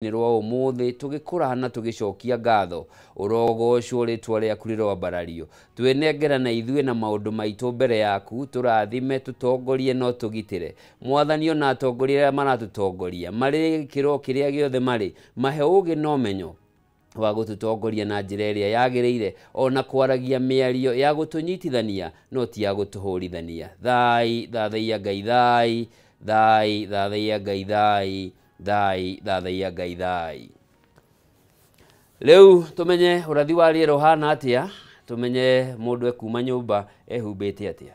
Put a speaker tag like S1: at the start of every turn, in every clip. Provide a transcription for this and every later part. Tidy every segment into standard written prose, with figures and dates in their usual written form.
S1: Rwa ũmũthĩ tũgĩkũra na tũgĩcokia ngatho, ũrogocwo rĩtwa rĩaku rĩroambarario. Twĩnengerana ithuĩ na maũndũ maitũ mbere yaku, tũrathime, tũtongorie no tũgitĩre. Mwathani, ona atongoria arĩa maratũtongoria marĩ gĩkĩro kĩrĩa gĩothe marĩ, mahe ũgĩ na ũmenyo wa gũtũtongoria na njĩra ĩrĩa yagĩrĩire, ona kwaragia mĩario ya gũtũnyitithania no ti ya gũtũhũrithania. Thai thathaiya Ngai, thai thai thathaiya Ngai, thai thai thathaiya Ngai, thai. Rĩu tũmenye ũrathi wa rĩera ũhana atĩa, tũmenye mũndũ ekuma nyũmba ehumbĩte atĩa.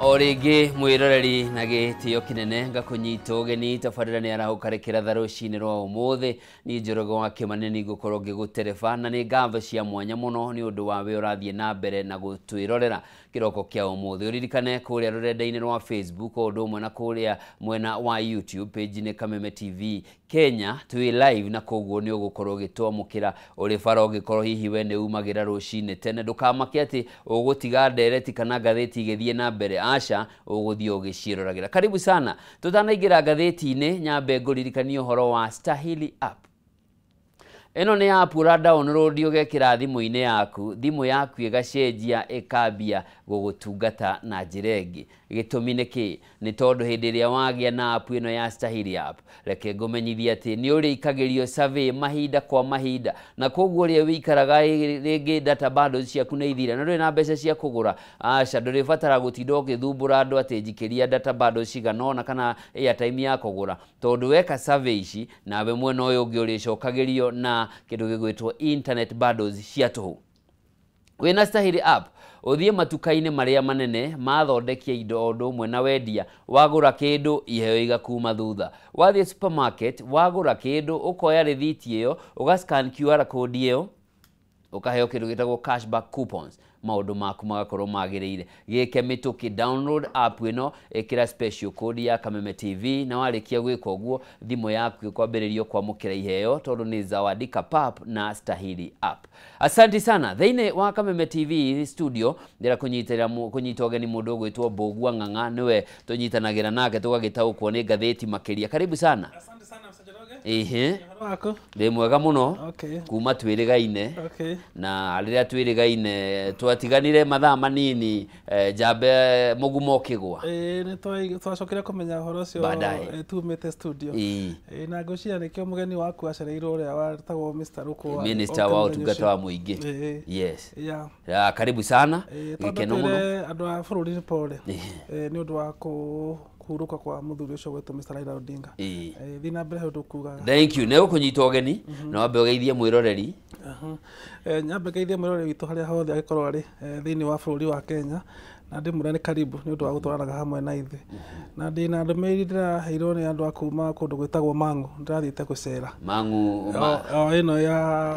S1: O rĩngĩ mwĩroreri na gĩtĩo kĩnene ngakũnyita ũgeni tabarĩra nĩ arahũkarĩkĩra tha rũcinĩ rwa ũmũthĩ. Niĩ Njoroge wa Kĩmani nĩ ngũkorwo ngĩgũtereba, na nĩ ngatho cia mwanya mũno nĩ ũndũ wa we ũrathiĩ na mbere na gũtwĩrorera kĩroko kĩa ũmũthĩ. Ũririkane kũrĩa rũrenda-inĩ rwa Facebook o ũndũ ũmwe na kũrĩa mwena wa YouTube page nĩ Kameme TV Kenya, twĩ live na koguo nĩ ũgũkorwo ũgĩtwamũkĩra ũrĩ bara ũngĩkorwo hihi we nĩ umagĩra rũcinĩ tene. Ndũkamake atĩ ũgũtiga ndereti kana ngathĩti igĩthiĩ na mbere, aca, ũgũthiĩ ũgĩciĩroragĩra. Karibu sana. Tũtanaingĩra ngathĩti-inĩ, nyambe ngũririkanie ũhoro wa Stahili app. Ĩno nĩ app ũra download ũgekĩra thimũ-inĩ yaku, thimũ yaku ĩgacenjia ĩkambia gũgũtungata na njĩra ĩngĩ. Gĩtũmi nĩ kĩ? Nĩ tondũ hĩndĩ ĩrĩa wagĩa na app ĩno ya Stahili app, reke ngũmenyithie atĩ nĩ ũrĩikagĩrio survey mahinda kwa mahinda, na koguo ũrĩa wĩikaraga rĩngĩ data bundles ciaku nĩ ithira na ndũrĩ na mbeca cia kũgũra, aca, ndũrĩbatara gũtinda ũgĩthumbũra andũ atĩ njikĩria data bundles cigana ũna kana airtime ya kũgũra, tondũ weka survey ici nawe mwena ũyũ ũngĩ ũrĩcokagĩrio na kĩndũ gĩgwĩtwo internet bundles cia tũhũ. Wĩna Stahili app Ũthiĩ matuka-inĩ marĩa manene mathondekia indo o ũndũ ũmwe na wendia, wagũra kĩndũ iheo igakuma thutha. Wathiĩ supermarket wagũra kĩndũ ũkoya rĩthiti ĩyo, ũga scan QR code ĩyo, ukaheo kindu gitagwo cashback coupons, maundu maku magakorwo magiriire. Gike mituki, download app ino, ikira special code ya Kameme TV, na warikia gwika uguo thimu yaku ikwambiririo kwamukira iheo tondu ni Zawadi Kapap na Stahili app. Asante sana. Thiini wa Kameme TV studio ndira kunyitirira kunyita ugeni mundu ugwitwo Mbugua Ng'ang'a, niwe tunyitanagira nake tugagitaukwo ni ngathiti makiria. Karibu sana.
S2: Asante sana Msajoroge.
S1: Ehe.
S2: Wako.
S1: Ndi mwega muno.
S2: Okay.
S1: Kuma twirigaine.
S2: Okay.
S1: Na riria twirigaine twatiganire mathaa manini, njambe mugumo ukigwa.
S2: Ni twacokire kumenya uhoro ucio tumite studio. Na ngwiciria nikio mugeni waku acereirwo uria watagwo Mr. Ruku,
S1: Minister wa utungata wa muingi. Yes. Yeah. Karibu sana. Gikeno muno.
S2: Andu a bururi ni pole. Ni undu wa kuhuruka kwa muthuri ucio gwetwo Mr. Raila Odinga. Thi na mbere undu kugaga.
S1: Thank you. Ne ukunyita ugeni na wambe ugeithie mwiroreri.
S2: Nyambe ngeithie mwiroreri witu haria hothe agikorwo ari thiini wa bururi wa Kenya, na ndimwĩre nĩ karibu nĩ ũndũ wa gũtwaranaga hamwe na ithuĩ. Na ndĩna ndũmĩrĩri ndĩraheirwo nĩ andũ a kuma kũndũ gwĩtagwo Mang'u, ndĩrathiĩte gũcera
S1: Mang'u
S2: ĩno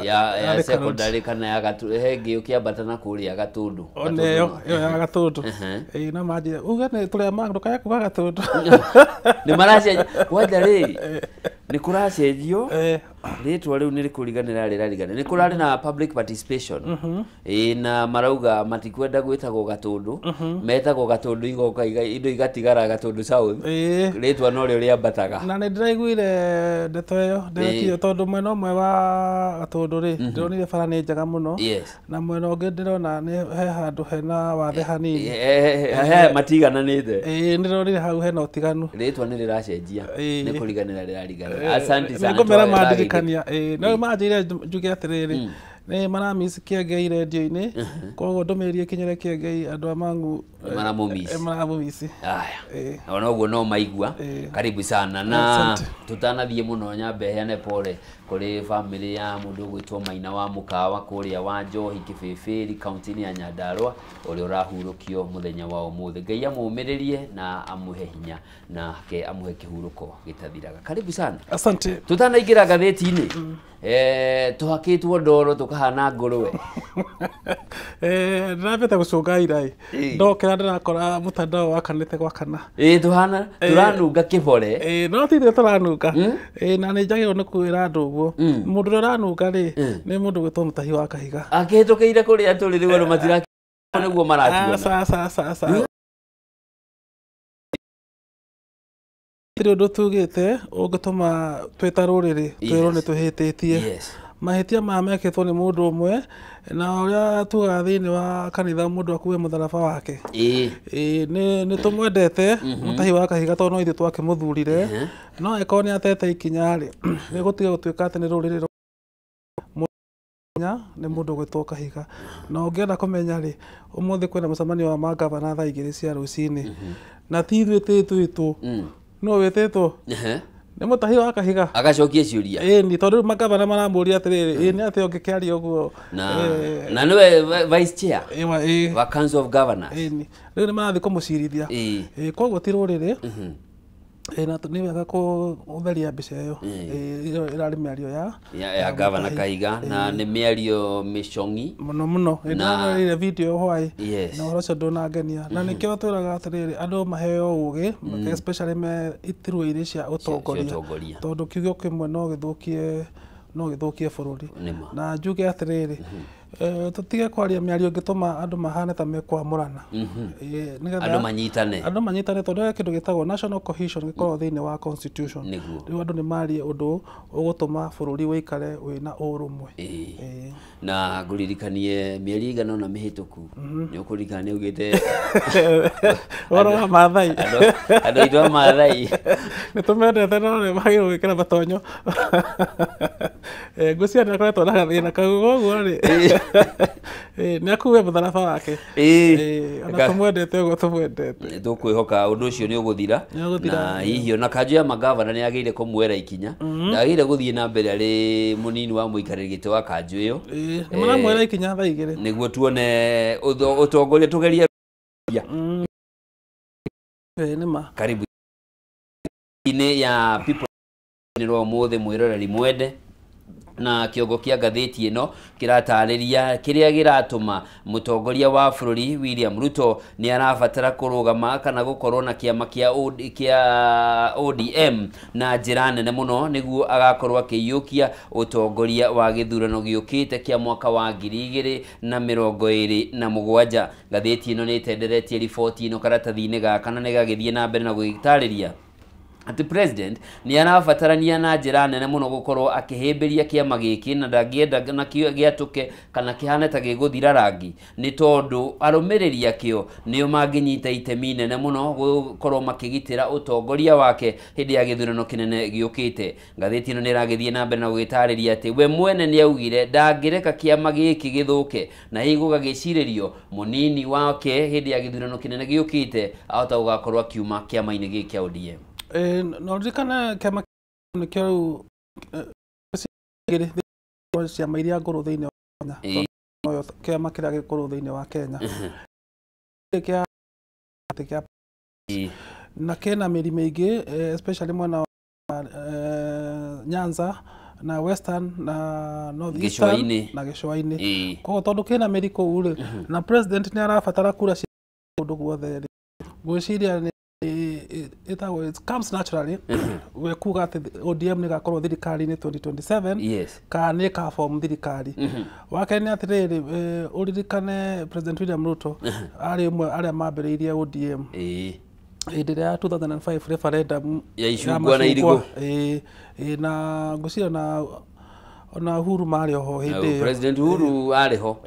S1: ya secondary kana ya Gatũndũ, he ngĩ ũkĩambata na kũrĩa Gatũndũ.
S2: Ona ĩyo ya Gatũndũ. Na manjĩra uge nĩ tũrĩa Mang'u, ndũkae kuga Gatũndũ.
S1: Nĩ maracenjia kwanja rĩ, nĩ kũracenjio rĩtwa rĩu nĩ rĩkũriganĩra rĩrarigana. Nĩ kũrarĩ na public participation. Na marauga matikwenda gwĩtagwo Gatũndũ, metagwo Gatũndũ igoka indo igatigara Gatũndũ South. Rĩtwa no rĩo rĩambataga.
S2: Na nĩ ndĩraiguire ndeto ĩyo ndĩrekio tondũ mwena ũmwe wa Gatũndũ rĩ, ndĩronire bara nĩ njega mũno, na mwena ũngĩ ndĩrona nĩ he handũ hena wathe hanini.
S1: He matigananĩte.
S2: Ndĩronire hau hena ũtiganu.
S1: Rĩtwa nĩ rĩracenjia, nĩ kũriganĩra rĩrarigana. Asante sana.
S2: Nĩngũmera mandirikania. No manjĩre njuge atĩrĩrĩ, nĩ maramiss Kĩengei rendio-inĩ, koguo ndũmĩrĩri ĩkinyĩre Kĩengei andũ a Mang'u maramũmiss.
S1: Aya. Ona ũguo no maigua. Karibu sana. Na tutanathiĩ mũno nyambe heane pole kũrĩ family ya mũndũ ũgwĩtwo Maina wa Mũkawa kũrĩa wa Njohi Kĩbĩbĩri kaunti-inĩ ya Nyandarua, ũrĩa ũrahurũkio mũthenya wa ũmũthĩ. Ngai amũmĩrĩrie na amũhe hinya na ke amũhe kĩhurũko gĩtathiraga. Karibu sana.
S2: Asante.
S1: Tutanaingĩra ngathĩti-inĩ, tuhakĩtwo ndoro tukahana ngũrwe.
S2: Ndĩrambĩte gũcũnga ira ĩ, ndokĩra ndĩrakora mũtandao wakanĩte gwakana.
S1: Tuhana tũranunga kĩbore.
S2: No ti ithuĩ tũranunga. Na nĩ njagĩrĩirwo nĩ kwĩra andũ ũguo. Mũndũ ũrĩa ũranunga rĩ, nĩ mũndũ gwĩtwo Mũtahi wa Kahiga.
S1: Akĩhĩtũkĩire kũrĩa tũrĩ rĩu andũ matira nĩguo maratuona.
S2: Aca aca aca. Gũtirĩ ũndũ tugĩte ũngĩtũma twĩ ta rũrĩrĩ twĩrwo nĩ twĩhĩtĩtie. Mahĩtia maya mekĩtwo nĩ mũndũ ũmwe, na ũrĩa tugaga thĩinĩ wa kanitha mũndũ akue mũtharaba wake. Nĩ tũmwendete Mũtahi wa Kahiga tondũ no ithuĩ twakĩmũthurire, no angĩkorwo nĩ atete ikinya rĩ, nĩ gũtiga gũtuĩka atĩ nĩ rũrĩrĩ nĩ mũndũ ũgwĩtwo Kahiga. Na ũngĩenda kũmenya rĩ, ũmũthĩ kwĩna mũcemanio wa mangavana thaa 2 cia rũcinĩ, na ti ithuĩ twĩtĩtwo. No wĩtĩtwo nĩ Mũtahi wa Kahiga
S1: agacokia ciũria.
S2: Ĩni tondũ rĩu mangavana maramũria atĩrĩrĩ, ĩ nĩ atĩa ũngĩkĩaria ũguo?
S1: Na nĩwe vice chair wa Council of Governors.
S2: Ĩni rĩu nĩ marathiĩ kũmũcirithia. Koguo ti rũrĩrĩ. Na nĩ wega kũtheria mbica ĩyo. Ĩyo ĩrarĩ mĩario ya
S1: Gavana Kahiga, na nĩ mĩario mĩcong'i
S2: mũno mũno. Ndĩrarorire video hwaĩ na ũhoro ũcio ndũnangenia, na nĩkĩo twĩraga atĩrĩrĩ andũ maheo ũgĩ, especially me iturwa-inĩ cia ũtongoria, tondũ kiugo kĩmwe no gĩthũkie bũrũri. Na njuge atĩrĩrĩ, tũtige kwaria mĩario ĩngĩtũma andũ mahane ta mekwamũrana.
S1: Andũ manyitane.
S2: Andũ manyitane tondũ he kĩndũ gĩtagwo national cohesion gĩkoragwo thĩinĩ wa constitution. Rĩu andũ nĩ marie ũndũ ũgũtũma bũrũri ũikare wĩna ũrũmwe.
S1: Na ngũririkanie mĩeri ĩigana ũna mĩhĩtũku, nĩ ũkũririkana nĩ ugĩte
S2: ũhoro wa Maathai.
S1: Andũ aitũ a Maathai
S2: nĩ tũmendete no nĩ magĩrĩirwo gwĩkĩra matonyo. Ngwĩciria nĩ akoretwo na gathĩna kau koguo rĩ Nĩ akuwe mũtharaba wake. Ona tũmwendete ũguo tũmwendete.
S1: Tũkwĩhoka ũndũ ũcio nĩ ũgũthira na hihi ona kanjũ ya magavana nĩ agĩrĩire kũmuoera ikinya. Ndagĩrĩire gũthiĩ na mbere arĩ mũnini wa mũikarĩri gĩtĩ wa kanjũ ĩyo.
S2: Nĩ maramuoera ikinya thaa 2
S1: nĩguo tuone ũtongoria tũgerie.
S2: Nĩ ma.
S1: Karibu inĩ ya People nĩ rwa ũmũthĩ mwĩroreri mwende na kĩongo kĩa ngathĩti ĩno kĩratarĩria kĩrĩa gĩratũma mũtongoria wa bũrũri William Ruto nĩ arabatara kũrũgama kana gũkorwo na kĩama kĩa ODM na njĩra nene mũno nĩguo agakorwo akĩiyũkia ũtongoria wa gĩthurano gĩũkĩte kĩa mwaka wa 2027. Ngathĩti ĩno nĩ ĩtenderetie riboti ĩno karatathi-inĩ gaka na nĩ gagĩthiĩ na mbere na gũgĩtarĩria atĩ president nĩ arabatarania na njĩra nene mũno gũkorwo akĩhĩmbĩria kĩama gĩkĩ na ndangĩenda na gĩatũke kana kĩhane ta gĩgũthira rangi nĩ tondũ arũmĩrĩri akĩo nĩo mangĩnyita itemi nene mũno gũkorwo makĩgitĩra ũtongoria wake hĩndĩ ya gĩthurano kĩnene gĩũkĩte. Ngathĩti ĩno nĩ ĩragĩthiĩ na mbere na gũgĩtarĩria atĩ we mwene nĩ augire ndangĩreka kĩama gĩkĩ gĩthũke na hihi gũgagĩcirĩrio mũnini wake hĩndĩ ya gĩthurano kĩnene gĩũkĩte ahota gũgakorwo akiuma kĩama-inĩ gĩkĩ kĩa ODM.
S2: No ririkana kĩama nĩkĩo rĩu ciama iria ngũrũ thĩinĩ wa Kenya, kĩama kĩrĩa gĩkũrũ thĩinĩ wa Kenya na kĩna mĩri mĩingĩ especially mwena wa Nyanza na Western na North Eastern na gĩcũa-inĩ. Koguo tondũ kĩna mĩri kũu rĩ na president nĩ arabatara kura cia kũndũ guothe rĩ, ngwĩciria nĩ it comes naturally we kuga atĩ ODM nĩ ĩgakorwo thirikari-inĩ 2027.
S1: Yes.
S2: Kana nĩ ĩkaform thirikari. Wa kerĩ nĩ atĩrĩrĩ, ũririkane President William Ruto arĩ ũmwe arĩa mambĩrĩirie ODM hĩndĩ ĩrĩa ya 2005 referendum
S1: ya icungwa na irigũ.
S2: Na ngwĩciria ona Uhuru marĩ oho hĩndĩ ĩyo.
S1: President Uhuru arĩ ho.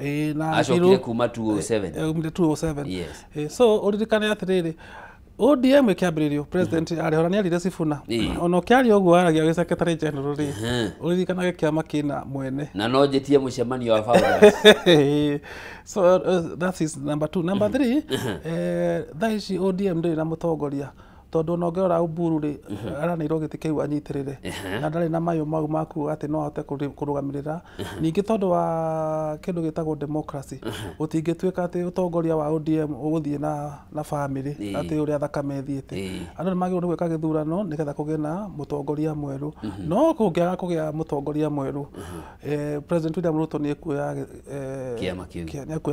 S1: Acokire kuma 2007.
S2: 2007.
S1: Yes.
S2: So ũririkane atĩrĩrĩ, ODM ĩkĩambĩrĩrio president arĩ ho na nĩarire Sifuna. Ona ũkĩaria ũguo aragia wĩ secretary general rĩ, ũririkanage kĩama kĩna mwene.
S1: Na no njĩtie mũcemanio wa founders.
S2: So that is number 2. Number 3, thaa ici ODM ndĩrĩ na mũtongoria tondũ ona ũngĩrora Oburu rĩ aranĩirwo gĩtĩ kĩu anyitĩrĩre na ndarĩ na mayũ mau ma kuuga atĩ no ahote kũrũgamĩrĩra. Ningĩ tondũ wa kĩndũ gĩtagwo democracy gũtingĩtuĩka atĩ ũtongoria wa ODM ũgũthiĩ na family atĩ ũrĩa thakame ĩthiĩte. Andũ nĩ magĩrĩirwo nĩ gwĩka gĩthurano nĩgetha kũgĩe na mũtongoria mwerũ. No kũngĩaga kũgĩa mũtongoria mwerũ, President William Ruto nĩ ekuoya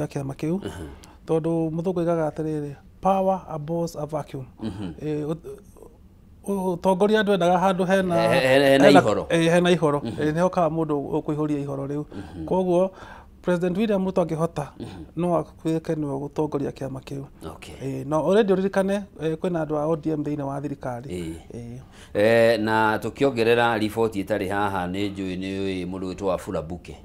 S2: kĩama kĩu tondũ mũthũngũ oigaga atĩrĩrĩ, power abhors a vacuum. Ũtongoria ndwendaga handũ hena
S1: ihoro.
S2: Hena ihoro. Nĩ hokaga mũndũ ũkũihũria ihoro rĩu. Koguo President William Ruto angĩhota no atuĩke nĩwe gũtongoria kĩama kĩu. No already ũririkane kwĩna andũ a ODM thĩinĩ wa thirikari.
S1: Na tũkĩongerera riboti ĩtarĩ haha nĩ njũĩ nĩ mũndũ wĩtwo Wafula Buke.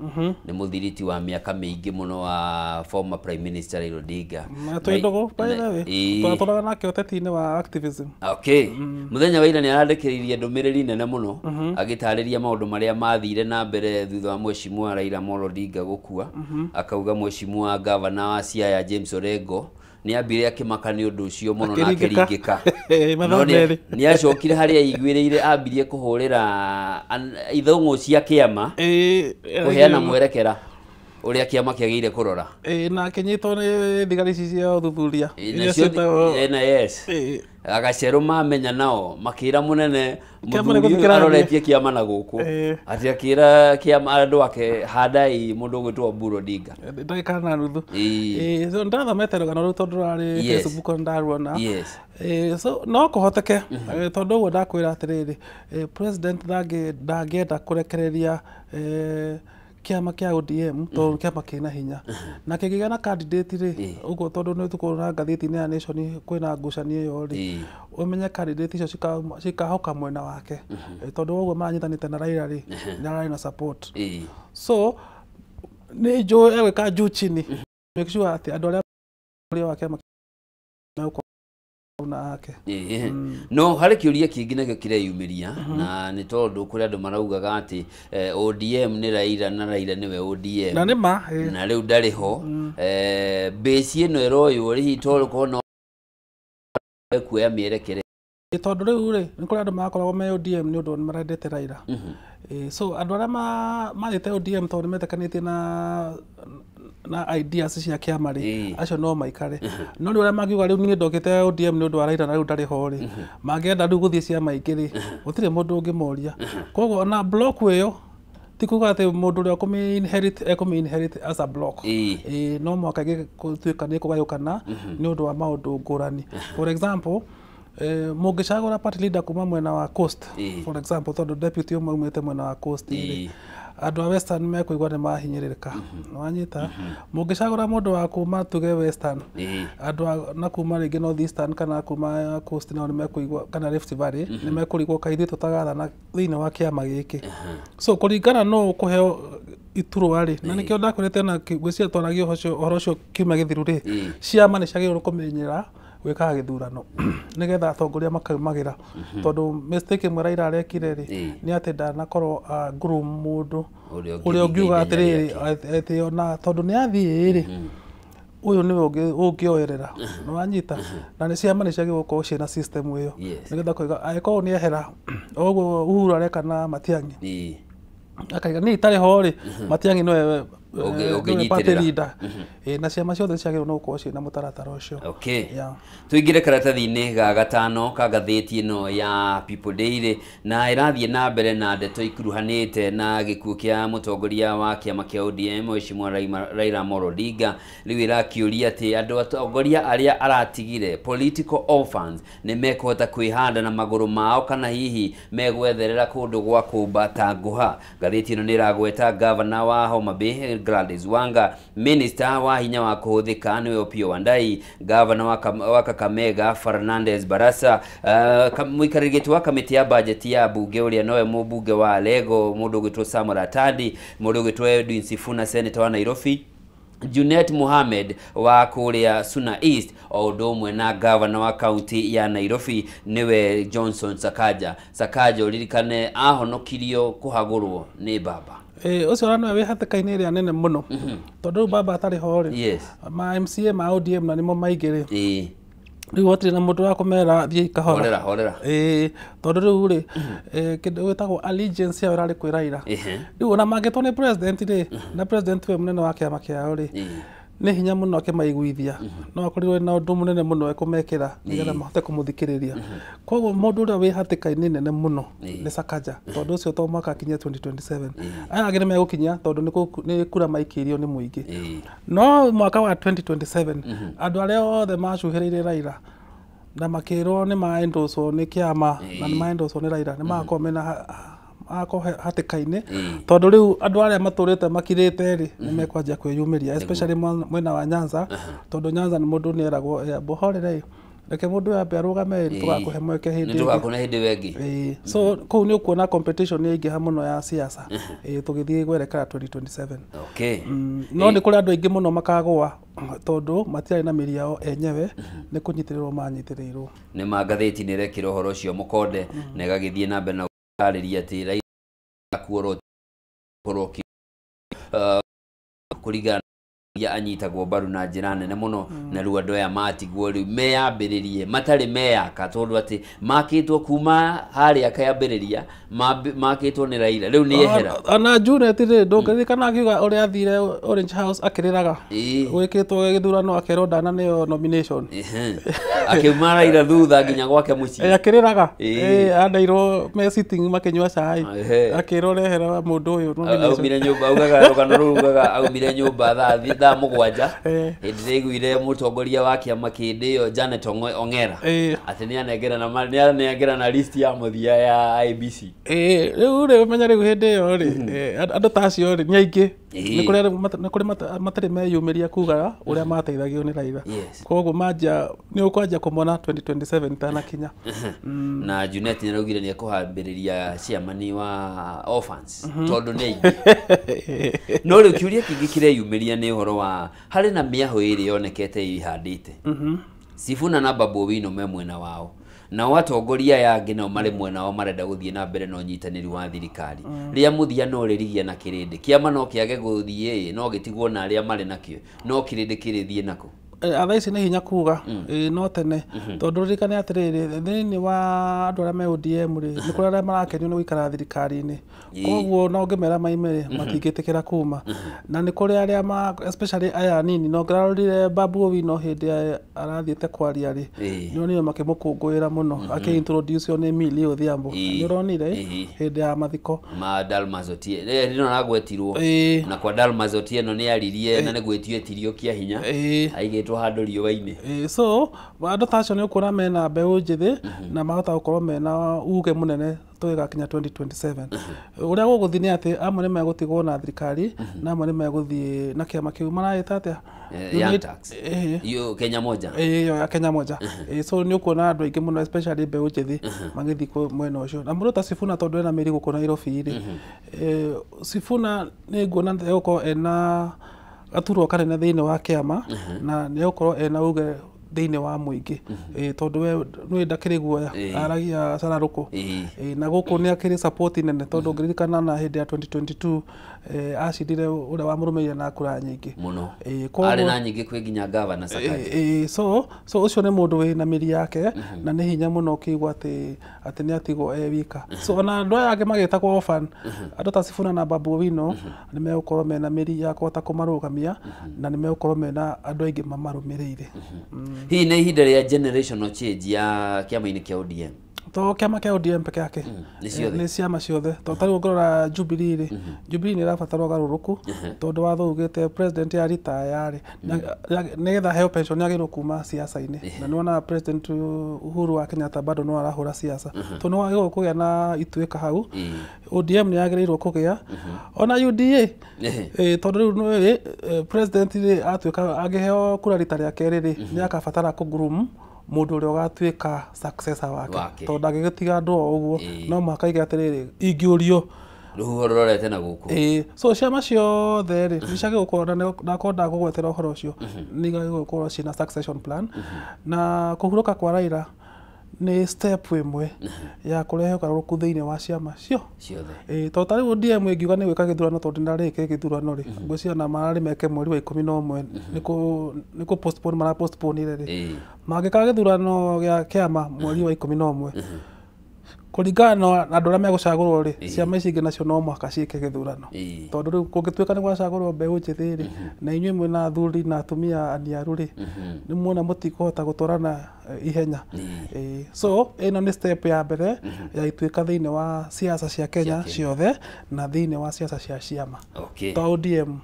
S1: Nĩ mũthiriti wa mĩaka mĩingĩ mũno wa former Prime Minister Raila Odinga.
S2: Twĩ ndũgũ by the way. Twatũraga nake ũteti-inĩ wa activism.
S1: Okay. Mũthenya wa ira nĩ arandĩkĩrĩirie ndũmĩrĩri nene mũno agĩtarĩria maũndũ marĩa mathire na mbere thutha wa Mheshimiwa Raila Amolo Odinga gũkua. Akauga Mheshimiwa Gavana wa Siaya James Orengo nĩ ambire akĩmaka nĩ ũndũ ũcio mũno na akĩringĩka. Nĩ acokire harĩa aiguĩrĩire ambirie kũhũrĩra ithũng'ũ cia kĩama kũheana mwerekera ũrĩa kĩama kĩagĩrĩire kũrora.
S2: Na akĩnyitwo nĩ thigari ici cia ũthuthuria.
S1: Yes. Agacerũ mamenya nao makĩra mũnene mũthuri aroretie kĩama na gũkũ atĩ akĩra kĩama andũ ake handai mũndũ ũgwĩtwo Oburu Odinga
S2: ndagĩka na nuthu. So ndathomete rũgano rũu tondũ rwarĩ Facebook ndaruona. So no kũhoteke tondũ ũguo ndakwĩra atĩrĩrĩ, president ndangĩenda kũrekereria kĩama kĩa ODM tondũ kĩama kĩna hinya na kĩngĩgĩa na candidate rĩ ũguo tondũ nĩ tũkuona ngathĩti-inĩ ya Nation kwĩna ngucanio ĩyo rĩ, ũmenye candidate icio cikahoka mwena wake tondũ ũguo maranyitanĩte na Raila rĩ nĩ ararĩ na support. So nĩ njũĩ egwĩka juu chini make sure atĩ andũ arĩa wa kĩama na ake.
S1: No harĩ kĩũria kĩngĩ nakĩo kĩreyumĩria, na nĩ tondũ kũrĩ andũ maraugaga atĩ ODM nĩ Raila na Raila nĩwe ODM.
S2: Na nĩ ma.
S1: Na rĩu ndarĩ ho. Base ĩno ĩroywo hihi tondũ korwo no ekuoya mĩerekere.
S2: Tondũ rĩu rĩ nĩ kũrĩ andũ marakoragwo me ODM nĩ ũndũ nĩ marendete Raila. So andũ arĩa mathiĩte ODM tondũ nĩ metĩkanĩtie na ideas cia kĩama rĩ, acio no maikare. No rĩu arĩa mangiuga rĩu niĩ ndokĩte ODM nĩ ũndũ wa Raila na rĩu ndarĩ ho rĩ, mangĩenda rĩu gũthiĩ ciama ingĩ rĩ, gũtirĩ mũndũ ũngĩmoria. Koguo ona block ĩyo ti kuga atĩ mũndũ ũrĩa ũkũmĩ inherit ekũmĩ inherit as a block. No mũhaka ĩgĩtuĩka nĩ ĩkũgayũkana nĩ ũndũ wa maũndũ ngũrani. For example, mũngĩcagũra party leader kuma mwena wa Coast, for example, tondũ deputy ũmwe aumĩte mwena wa Coast rĩ, andũ a Western mekũigua nĩ mahinyĩrĩrĩka. Nĩwanyita? Mũngĩcagũra mũndũ wa kuma tuge Western, andũ a na kuma rĩngĩ North Eastern kana kuma Coast nao nĩmekũigua, kana Rift Valley nĩmekũrigwo kaĩ ithuĩ tũtagathana thĩinĩ wa kĩama gĩkĩ. So kũringana no ũkũheo iturwa rĩ, na nĩkĩo ndakwĩrĩte na ngwĩciria twaragia ũhoro ũcio kiumia gĩthiru rĩ, ciama nĩ ciagĩrĩirwo kũmenyera gwĩkaga gĩthurano nĩgetha atongoria makaumagĩra. Tondũ mistake ĩmwe Raila arekire rĩ nĩ atĩ ndanakorwo groom mũndũ ũrĩa ũngiuga atĩrĩrĩ atĩ ona tondũ nĩ athiĩ rĩ, ũyũ nĩwe ũngĩoerera. Nĩwanyita? Na nĩ ciama nĩ ciagĩrĩirwo gũkorwo ciĩna system ĩyo nĩgetha kũiga angĩkorwo nĩ ehera ũguo Uhuru areka na Matiang'i, akaiga niĩ itarĩ ho rĩ, Matiang'i nĩwe party leader. Na ciama ciothe ciagĩrĩirwo nĩ gũkorwo ciĩna mũtaratara ũcio.
S1: Okay. Tũingĩre karatathi-inĩ ga gatano ka ngathĩti ĩno ya People Daily, na ĩrathiĩ na mbere na ndeto ikuruhanĩte na gĩkuũ kĩa mũtongoria wa kĩama kĩa ODM Mheshimiwa Raila Amolo Odinga. Rĩu ĩrakĩũria atĩ andũ atongoria arĩa aratigire political orphans nĩ mekũhota kwĩhanda na magũrũ mao kana hihi megwetherera kũndũ gwa kũmba ta ngũha. Ngathĩti ĩno nĩ ĩragweta gavana wa Homa Bay Gladys Wanga, minister wa hinya wa kũhũthĩka nĩwe Opiyo Wandayi, gavana wa Kakamega Fernandez Barasa, mũikarĩri gĩtĩ wa kamĩtĩ ya budget ya bunge ũrĩa nowe mũmbunge wa Lego mũndũ ũgwĩtwo Samuel Atandi, mũndũ ũgwĩtwo Edwin Sifuna senator wa Nairobi, Junet Mohamed wa kũrĩa Suna East, o ũndũ ũmwe na gavana wa kaunti ya Nairobi nĩwe Johnson Sakaja. Sakaja ũririkane ahonokirio kũhagũrwo nĩ baba.
S2: Ũcio ona nĩwe wĩ hatĩka-inĩ ĩrĩa nene mũno. Tondũ rĩu baba atarĩ ho rĩ, ma MCA ma ODM na nĩmo maingĩ rĩ, rĩu gũtirĩ na mũndũ wa kũmera thiĩ kahora.
S1: Horera horera.
S2: Tondũ rĩu rĩ, kĩndũ gĩtagwo allegiance yao ĩrarĩ kwĩ Raila. Rĩu ona mangĩtwo nĩ president rĩ, na president we mũnene wa kĩama kĩao rĩ, nĩ hinya mũno akĩmaiguithia. No akorirwo na ũndũ mũnene mũno ekũmekĩra nĩgetha mahote kũmũthikĩrĩria. Koguo mũndũ ũrĩa wĩ hatĩka-inĩ nene mũno nĩ Sakaja, tondũ ũcio to mwaka akinyie 2027. Aya angĩ nĩ megũkinya tondũ nĩ kura maikĩirio nĩ mũingĩ. No mwaka wa 2027 andũ arĩa othe macuhĩrĩire Raila na makĩrwo nĩ maendocwo nĩ kĩama na nĩ maendocwo nĩ Raila nĩ magakorwo mena ako hatĩka-inĩ, tondũ rĩu andũ arĩa matũrĩte makirĩte rĩ nĩ mekwanjia kwĩyumĩria, especially mwena wa Nyanza, tondũ Nyanza nĩ mũndũ nĩ eragwo mũhorere reke mũndũ ũyũ ambe arũgame tũgakũhe mweke hĩndĩ
S1: ĩngĩ. Nĩtũgakũhe hĩndĩ ĩyo ĩngĩ.
S2: So kũu nĩ ũkuona competition nĩ yaingĩha mũno ya siasa tũgĩthiĩ kwerekera 2027.
S1: Okay.
S2: No nĩ kũrĩ andũ aingĩ mũno makagũa tondũ matiarĩ na mĩri yao enyewe, nĩ kũnyitĩrĩrwo manyitĩrĩirwo.
S1: Nĩ ma ngathĩti nĩ ĩrekĩra ũhoro ũcio mũkonde na ĩgagĩthiĩ na mbere na gũtarĩria atĩ Raila kuorwo kũringana na anyitagwo mbaru na njĩra nene mũno, na rĩu andũ aya matigwo rĩu meyambĩrĩrie matarĩ meyaka, tondũ atĩ makĩtwo kuma harĩa kĩambĩrĩria makĩtwo nĩ Raila rĩu nĩ ehera.
S2: Ona Junet rĩ, ndũngĩririkana akiuga ũrĩa athire Orange House akĩrĩraga gwĩkĩtwo gĩthurano akerwo ndananeo nomination,
S1: akiuma Raila thutha nginya gwake mũciĩ
S2: akĩrĩraga, andeirwo me sitting makĩnyua cai, akĩrwo rehera mũndũ ũyũ nomination.
S1: Aumire nyũmba, augaga rũgano rũu rugaga aumire nyũmba thaa mũgwanja hĩndĩ ĩrĩa aiguire mũtongoria wa kĩama kĩndĩ ĩyo Janet Ong'era atĩ nĩ anengerana list ya mũthia ya IEBC.
S2: Rĩu rĩ ũmenye rĩu hĩndĩ ĩyo rĩ andũ ta acio rĩ nĩ aingĩ, nĩ kũrĩ matarĩ meyumĩria kuga ũrĩa mateithagio nĩ Raila. Koguo manjia nĩ ũkwanjia kũmona 2027 itanakinya.
S1: Na Junet nĩ araugire nĩ ekũhambĩrĩria chairman wa orphans tondũ nĩ aingĩ. No rĩu kĩũria kĩngĩ kĩreyumĩria nĩ ũhoro wa harĩ na mĩahũ ĩrĩ yonekete ĩhandĩte. Sifuna na Babu Owino me mwena wao, nao atongoria aya angĩ nao marĩ mwena wao marenda gũthiĩ na mbere na ũnyitanĩri wa thirikari. Rĩa mũthia no rĩrigia na kĩrĩndĩ, kĩama no kĩage gũthiĩ, no gĩtigwo na arĩa marĩ nakĩo, no kĩrĩndĩ kĩrĩthiĩ nako.
S2: Thaa ici nĩ hinya kuga, no tene tondũ ririkane atĩrĩrĩ, thĩinĩ wa andũ arĩa me ODM rĩ, nĩ kũrĩ arĩa marakenio nĩ gũikara thirikari-inĩ, koguo no ũngĩmera maime rĩ, matingĩtĩkĩra kuma. Na nĩ kũrĩ arĩa especially aya anini, no ngĩrarorire Babu Owino hĩndĩ arathiĩte kwaria rĩ, nĩ onire makĩmũkũngũĩra mũno, akĩ-introduce nĩ Millie Odhiambo, nĩ ũronire hĩndĩ ya mathiko
S1: ma Dalmas Otieno, rĩno aragwetirwo na kwa Dalmas Otieno nĩ aririe na nĩ gwĩtio etirio kĩa hinya, aigĩtwo handũ riũa-inĩ.
S2: So andũ ta acio nĩ ũkuona mena mbeũ njĩthĩ na mahota gũkorwo mena uge mũnene tũgĩgakinya 2027. Ũrĩa gũgũthiĩ nĩ atĩ amwe nĩ megũtigwo na thirikari na amwe nĩ megũthiĩ na kĩama kĩu maraĩta atĩa,
S1: Young Turks, iyo Kenya Moja,
S2: iyo ya Kenya Moja. So nĩ ũkuona andũ aingĩ mũno especially mbeũ njĩthĩ magĩthiĩ mwena ũcio. Na mũndũ ta Sifuna tondũ ena mĩri gũkũ Nairobi rĩ, Sifuna nĩ nguona egũkorwo ena gaturwa kanene thĩinĩ wa kĩama na nĩ egũkorwo ena uge thĩinĩ wa mũingĩ, tondũ we nĩ ndakĩrĩ guoya, aragia cararũkũ, na gũkũ nĩ akĩrĩ support nene tondũ ngĩririkana na hĩndĩ ya 2022 acindire ũrĩa wamũrũmĩrĩire na kura nyingĩ
S1: mũno, arĩ na nyingĩ kwĩ nginya gavana Sakaja.
S2: So ũcio nĩ mũndũ wĩna mĩri yake na nĩ hinya mũno ũkĩigua atĩ nĩ atigwo e wika. So ona andũ aya angĩ magĩtagwo orphan, andũ ta Sifuna na Babu Owino nĩ megũkorwo mena mĩri ya kũhota kũmarũgamia na nĩ megũkorwo mena andũ aingĩ mamarũmĩrĩire.
S1: Hihi nĩ ihinda rĩa generational change ya kĩama-inĩ kĩa ODM?
S2: To kĩama kĩa ODM peke yake, nĩ ciama ciothe. Tondũ tarĩu ũngĩrora Jubilee rĩ, Jubilee nĩ ĩrabatara ũgarũrũku tondũ watho ugĩte president ya retire rĩ, nĩgetha aheo pension nĩ agĩrĩirwo kuma siasa-inĩ, na nĩ wonaga President Uhuru wa Kenyatta bado no arahũra siasa, tondũ nĩ wagĩrĩirwo kũgĩa na ituĩka hau. ODM nĩ yagĩrĩirwo kũgĩa ona UDA, tondũ rĩu nĩ president rĩ atuĩka angĩheo kura rita rĩa kerĩ rĩ, nĩ akabatara kũ-groom mũndũ ũrĩa ũgatuĩka successor wake, tondũ ndangĩgĩtiga andũ o ũguo, no mũhaka aige atĩrĩrĩ, ingĩũrio
S1: rũhuho rũrorete na gũkũ.
S2: So ciama ciothe rĩ nĩ ciagĩrĩirwo gũkorwo, na korwo ndagũgwetera ũhoro ũcio, nĩ ciagĩrĩirwo gũkorwo ciĩna succession plan. Na kũhurũka kwa Raila nĩ step ĩmwe ya kũrehe ũgarũrũku thĩinĩ wa ciama ciothe. Tondũ ta rĩu ODM ĩngiuga nĩ gwĩka gĩthurano tondũ ndĩrarĩkia gĩthurano rĩ, ngwĩciria na mararĩ meke mweri wa 11 nĩ kũ postpone mara postpone rĩ, mangĩka gĩthurano gĩa kĩama mweri wa 11 kũringana na andũ arĩa megũcagũrwo rĩ, ciama ici ingĩ nacio no mũhaka ciĩke gĩthurano, tondũ rĩu kũngĩtuĩka nĩ gwacagũrwo mbeũ njĩthĩ rĩ, na inyuĩ mwĩna athuri na atumia aniaru rĩ, nĩ muona mũtikũhota gũtwarana ihenya. So ĩno nĩ step ya mbere ya ituĩka thĩinĩ wa siasa cia Kenya ciothe na thĩinĩ wa siasa cia ciama ta ODM.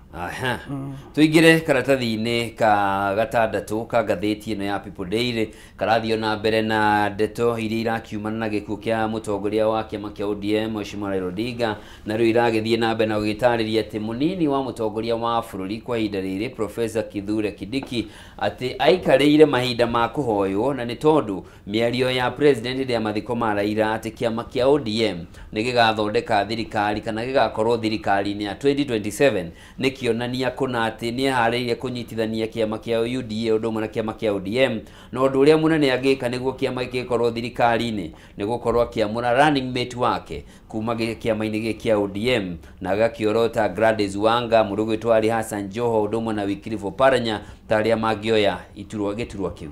S1: Tũingĩre karatathi-inĩ ka gatandatũ ka ngathĩti ĩno ya People Daily, karathiĩ na mbere na ndeto iria irakiumana na gĩkuũ kĩa mũtongoria wa kĩama kĩa ODM Mheshimiwa Raila Odinga, na rĩu iragĩthiĩ na mbere na gũgĩtarĩria atĩ mũnini wa mũtongoria wa bũrũri kwa ihinda rĩrĩ Professor Kithure Kindiki atĩ aikarĩire mahinda ma kũhoywo, na nĩ tondũ mĩario ya president hĩndĩ ya mathiko ma Raila atĩ kĩama kĩa ODM nĩ gĩgathondeka thirikari kana gĩgakorwo thirikari-inĩ ya 2027 nĩ kĩonania kũna atĩ nĩ eharĩirie kũnyitithania kĩama kĩa UDA ũndũ ũmwe na kĩama kĩa ODM, na ũndũ ũrĩa mũnene angĩka nĩguo kĩama gĩkorwo thirikari-inĩ nĩ gũkorwo akĩamũra running mate wake kuma kĩama-inĩ gĩkĩ kĩa ODM, na agakĩorota Gladys Wanga, mũndũ ũgwĩtwo Ali Hassan Joho ũndũ ũmwe na Wycliffe Oparanya ta arĩa mangĩoya gĩturwa kĩu.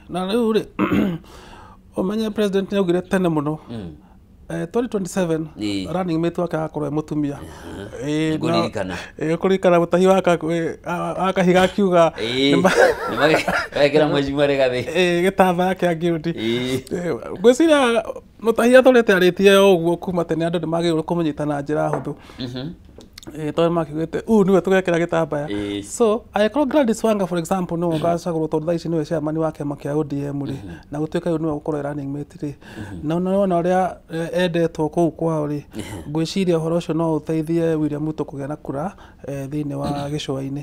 S2: Na rĩu rĩ, ũmenye president nĩ augire tene mũno 2027 running mate wake agakorwo e mũtumia.
S1: Ngũririkana.
S2: Kũririkana mũtahi wa kahiga akiuga
S1: nĩmagekĩra Mheshimiwa Rigathĩ
S2: gĩtambaya kĩa ngirudi. Ngwĩciria mũtahi atũrĩte arĩtie o ũguo kuma tene, andũ nĩmagĩrĩirwo kũmũnyita na njĩra hũthũ, tondũ makiugĩte ũũ nĩwe tũgekĩra gĩtambaya. So angĩkorwo Gladys Wanga for example nĩwe ũgacagũrwo tondũ thaa ici nĩwe chairman wa kĩama kĩa ODM rĩ, na gũtuĩka rĩu nĩwe ũgũkorwo running mate rĩ, na nĩwona ũrĩa endetwo kũu kwao rĩ, ngwĩciria ũhoro ũcio no ũteithie William Ruto kũgĩa na kura thĩinĩ wa gĩcũa-inĩ.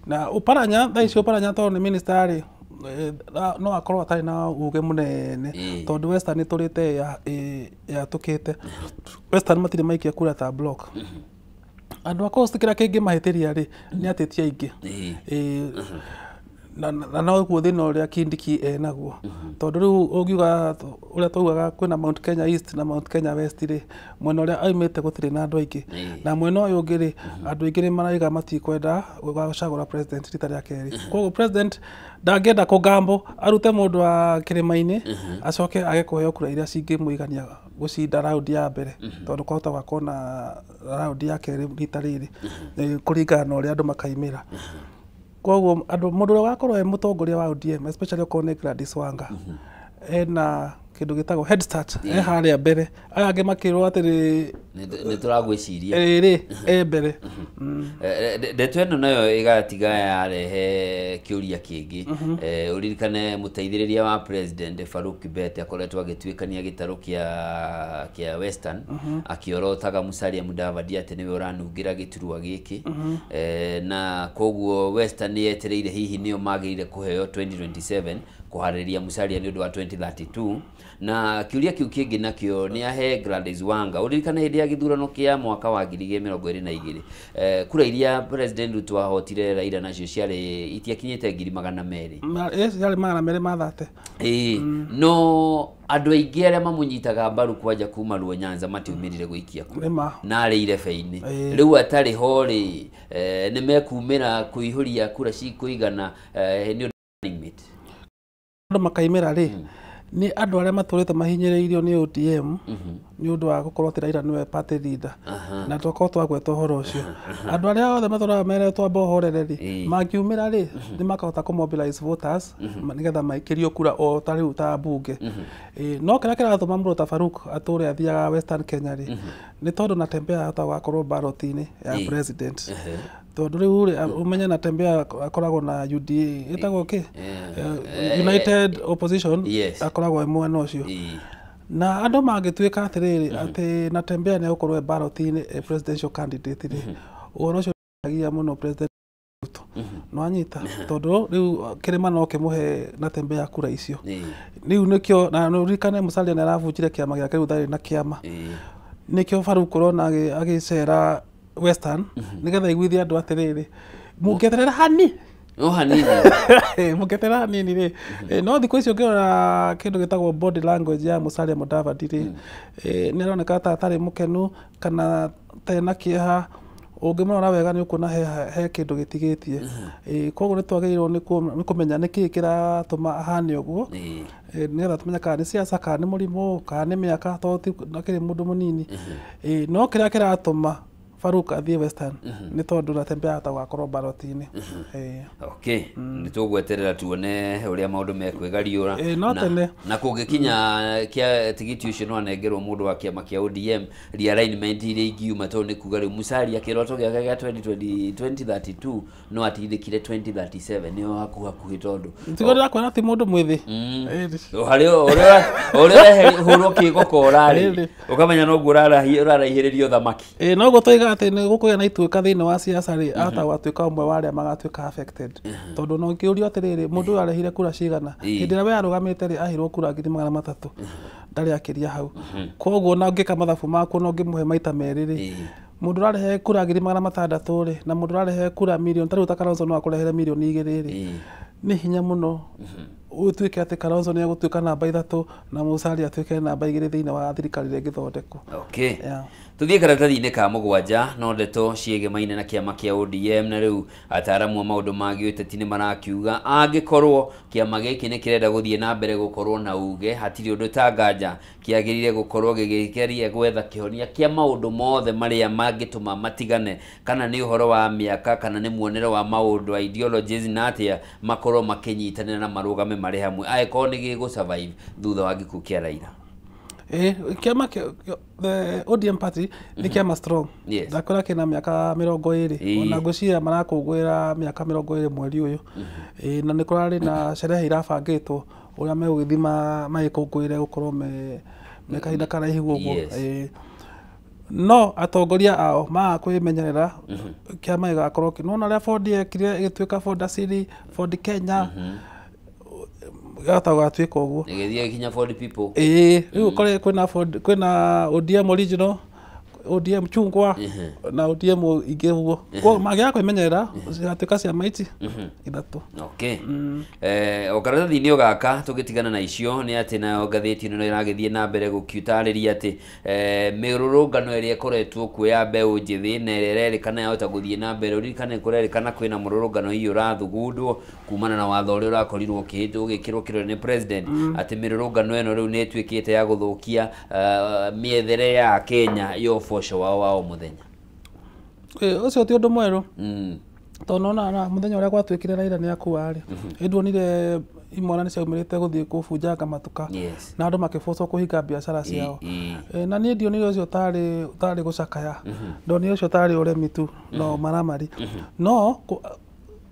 S2: Na Oparanya thaa ici Oparanya tondũ nĩ minister rĩ, no akorwo atarĩ na uge mũnene tondũ Western ĩtũrĩte yatũkĩte. Western matirĩ maikia kura ta block. Andũ a Coast kĩrĩa kĩngĩmahĩtĩria rĩ, nĩ atĩ ti aingĩ. Na noguo thĩna ũrĩa Kindiki enaguo, tondũ rĩu ũngiuga ũrĩa twaugaga kwĩna Mount Kenya East na Mount Kenya West rĩ, mwena ũrĩa aumĩte gũtirĩ na andũ aingĩ, na mwena ũyũ ũngĩ rĩ, andũ aingĩ nĩ maraiga matikwenda gũcagũra president rita rĩa kerĩ. Koguo president ndangĩenda kũgambo arute mũndũ wa kĩrĩma-inĩ acoke age kũheo kura iria cingĩmũigania gũcinda raundi ya mbere, tondũ kwahota gwakorwo na raundi ya kerĩ rita rĩrĩ kũringana na ũrĩa andũ makaimĩra. Koguo andũ mũndũ ũrĩa ũgakorwo e mũtongoria wa ODM, especially okorwo nĩ Gladys Wanga, ena kĩndũ gĩtagwo head start, e harĩa mbere, aya angĩ makĩrwo atĩrĩ
S1: nĩ tũragwĩciria
S2: rĩrĩ e mbere.
S1: Ndeto ĩno nayo ĩgatiga yarehe kĩũria kĩngĩ. Ũririkane mũteithĩrĩria wa president Farouk Kibet akoretwo agĩtuĩkania gĩtarũ kĩa Western, akĩorotaga Musalia Mudavadi atĩ nĩwe ũranungĩra gĩturwa gĩkĩ, na koguo Western nĩ yetereire hihi nĩo magĩrĩire kũheo 2027 kũharĩria Musalia nĩ ũndũ wa 2032. Na kĩũria kĩu kĩngĩ nakĩo nĩ ahe Gladys Wanga. Ũririkane hĩndĩ ya gĩthurano kĩa mwaka wa 2022, kura iria President Ruto ahotire Raila nacio ciarĩ itiakinyĩte 200,000.
S2: Ciarĩ 230.
S1: No andũ aingĩ arĩa mamũnyitaga mbaru kwanja kuma Luo Nyanza matiumĩrire gũikia kura, na arĩ irebe-inĩ. Rĩu atarĩ ho rĩ, nĩ mekumĩra kũihũria kura cikũigana nĩ ũndũ mate
S2: andũ makaimĩra rĩ, nĩ andũ arĩa matũrĩte mahinyĩrĩirio nĩ ODM nĩ ũndũ wa gũkorwo atĩ Raila nĩwe party leader, na twakorwo twagweta ũhoro ũcio. Andũ arĩa othe matũraga meretwo amba ũhorere rĩ, mangiumĩra rĩ, nĩ makahota kũ mobilize voters nĩgetha maikĩrio kura o ta rĩu ta mbunge. No kĩrĩa kĩratũma mũndũ ta Farouk atũre athiaga Western Kenya rĩ, nĩ tondũ Natembeya ahota gũgakorwo ballot-inĩ ya president. Tondũ rĩu rĩ, ũmenye Natembeya akoragwo na UDA, ĩtagwo kĩ, United Opposition, akoragwo e mwena ũcio. Na andũ mangĩtuĩka atĩrĩrĩ atĩ Natembeya nĩ egũkorwo e ballot-inĩ e presidential candidate rĩ, ũhoro ũcio nĩũragia mũno President Ruto. Nĩwanyita? Tondũ rĩu kĩrĩma no kĩmũhe Natembeya kura icio. Rĩu nĩkĩo, na ũririkane Musalia nĩ arabunjire kĩama gĩake rĩu ndarĩ na kĩama. Nĩkĩo Farouk ũrona agĩcera Western nĩgetha aiguithie andũ atĩrĩrĩ, mũngĩeterera hani
S1: no hanini
S2: mũngĩeterera hanini rĩ, no thikũ icio ũngĩrora kĩndũ gĩtagwo body language ya Musalia Mudavadi rĩ, nĩ aroneka ta atarĩ mũkenu kana tena kĩeha. Ũngĩmũrora wega nĩ ũkuona he kĩndũ gĩtigĩtie. Koguo nĩ twagĩrĩirwo nĩ kũmenya nĩkĩĩ kĩratũma ahane ũguo, nĩgetha tũmenye kana nĩ siasa, kana nĩ mũrimũ, kana nĩ mĩaka, tondũ akĩrĩ mũndũ mũnini. No kĩrĩa kĩratũma Farouk athiĩ Western nĩ tondũ Natembeya ahota gũgakorwo ballot-inĩ.
S1: Okay, nĩ tũgweterera tuone ũrĩa maũndũ mekwĩgariũra.
S2: No tene
S1: na kũngĩkinya kĩa tigiti ũcio no anengerwo mũndũ wa kĩama kĩa ODM, realignment iria ingiuma, tondũ nĩ kuga rĩu Musalia kĩroto gĩake gĩa 2032 no atindĩkire 2037, nĩho hakuhakuhĩ, tondũ
S2: tigo ndĩrakwĩra ti mũndũ mwĩthĩ.
S1: Harĩ ũrĩa ũrehũrwo kĩgokora rĩ, ũkamenya noguo ũraraihĩrĩrio thamaki.
S2: Noguo twoiga atĩ nĩ gũkũgĩa na ituĩka thĩinĩ wa siasa rĩ, ahota gũgatuĩka ũmwe wa arĩa magatuĩka affected. Tondũ no ũngĩũrio atĩrĩrĩ, mũndũ ũyũ arehire kura cigana, hĩndĩ ĩrĩa we arũgamĩte rĩ, aheirwo kura 300,000, ndarĩ akĩria hau. Koguo na ũngĩka mathabu maku na ũngĩmũhe maita merĩ rĩ, mũndũ ũrarehe kura 600,000 rĩ, na mũndũ ũrarehe kura mirioni, ta rĩu ta Kalonzo no akũrehere mirioni 2 rĩ, nĩ hinya mũno ũtuĩke atĩ Kalonzo nĩ egũtuĩka namba 3 na Musalia atuĩke namba 2 thĩinĩ wa thirikari ĩrĩa ĩngĩthondekwo.
S1: Okay. Tuthiĩ karatathi-inĩ ka 7, no ndeto ciĩgemaine na kĩama kĩa ODM, na rĩu ataaramu a maũndũ ma gĩũteti nĩ marakiuga angĩkorwo kĩama gĩkĩ nĩ kĩrenda gũthiĩ na mbere gũkorwo na uge, hatirĩ ũndũ ta nganja kĩagĩrĩire gũkorwo gĩgĩgeria gwetha kĩhonia kĩa maũndũ mothe marĩa mangĩtũma matigane, kana nĩ ũhoro wa mĩaka, kana nĩ muonere wa maũndũ, ideologies na atĩa, makorwo makĩnyitanĩra na marũgame marĩ hamwe angĩkorwo nĩ gĩgũ survive thutha wa gĩkuũ kĩa Raila.
S2: Kĩama the ODM party nĩ kĩama strong. Ndakwĩra kĩna mĩaka 20, ona ngwĩciria marakũngũĩra mĩaka 20 mweri ũyũ. Na nĩ kũrarĩ na sherehe irabangĩtwo ũrĩa megũgĩthiĩ magĩkũngũĩre gũkorwo me kahinda karaihu ũguo. No atongoria ao maga kwĩmenyerera, kĩama gĩgakorwo nĩwona ũrĩa Ford yekire ĩgĩtuĩka Ford Asili, Ford Kenya, gata gatuĩka ũguo
S1: ĩgĩthiĩ kinya Ford People.
S2: Rĩu ũkore kwĩna Ford, kwĩna ODM original, ODM chungwa na ODM ingĩ ũguo. Koguo mangĩaga kwĩmenyerera cigatuĩka ciama ici ithatũ.
S1: Okay. O karatathi-inĩ o gaka tũgĩtigana na icio nĩ atĩ nayo ngathĩti ĩno ĩragĩthiĩ na mbere gũkiutarĩria atĩ mĩrũrũngano ĩrĩa ĩkoretwo kuo ya mbeũ njĩthĩ na ĩrĩa ĩrerĩkana yahota gũthiĩ na mbere. Ũririkane kũrerĩkana kwĩna mũrũrũngano hihi ũrathugundwo kumana na watho ũrĩa ũrakorirwo ũgĩkĩrwo kĩrore nĩ president, atĩ mĩrũrũngano ĩno rĩu nĩ ĩtuĩkĩte ya gũthũkia mĩethere ya Kenya ya ũboco wao wa o mũthenya.
S2: Ũcio ti ũndũ mwerũ. Tondũ nona mũthenya ũrĩa gwatuĩkire Raila nĩ akua rĩ, nĩnduonire imwana nĩ ciaumĩrĩte gũthiĩ kũbunjanga matuka na andũ makĩbocwo kũhinga biacara ciao. Na niĩ ndionire ũcio tarĩ gũcakaya, ndonire ũcio tarĩ ũremi tu no maramari. No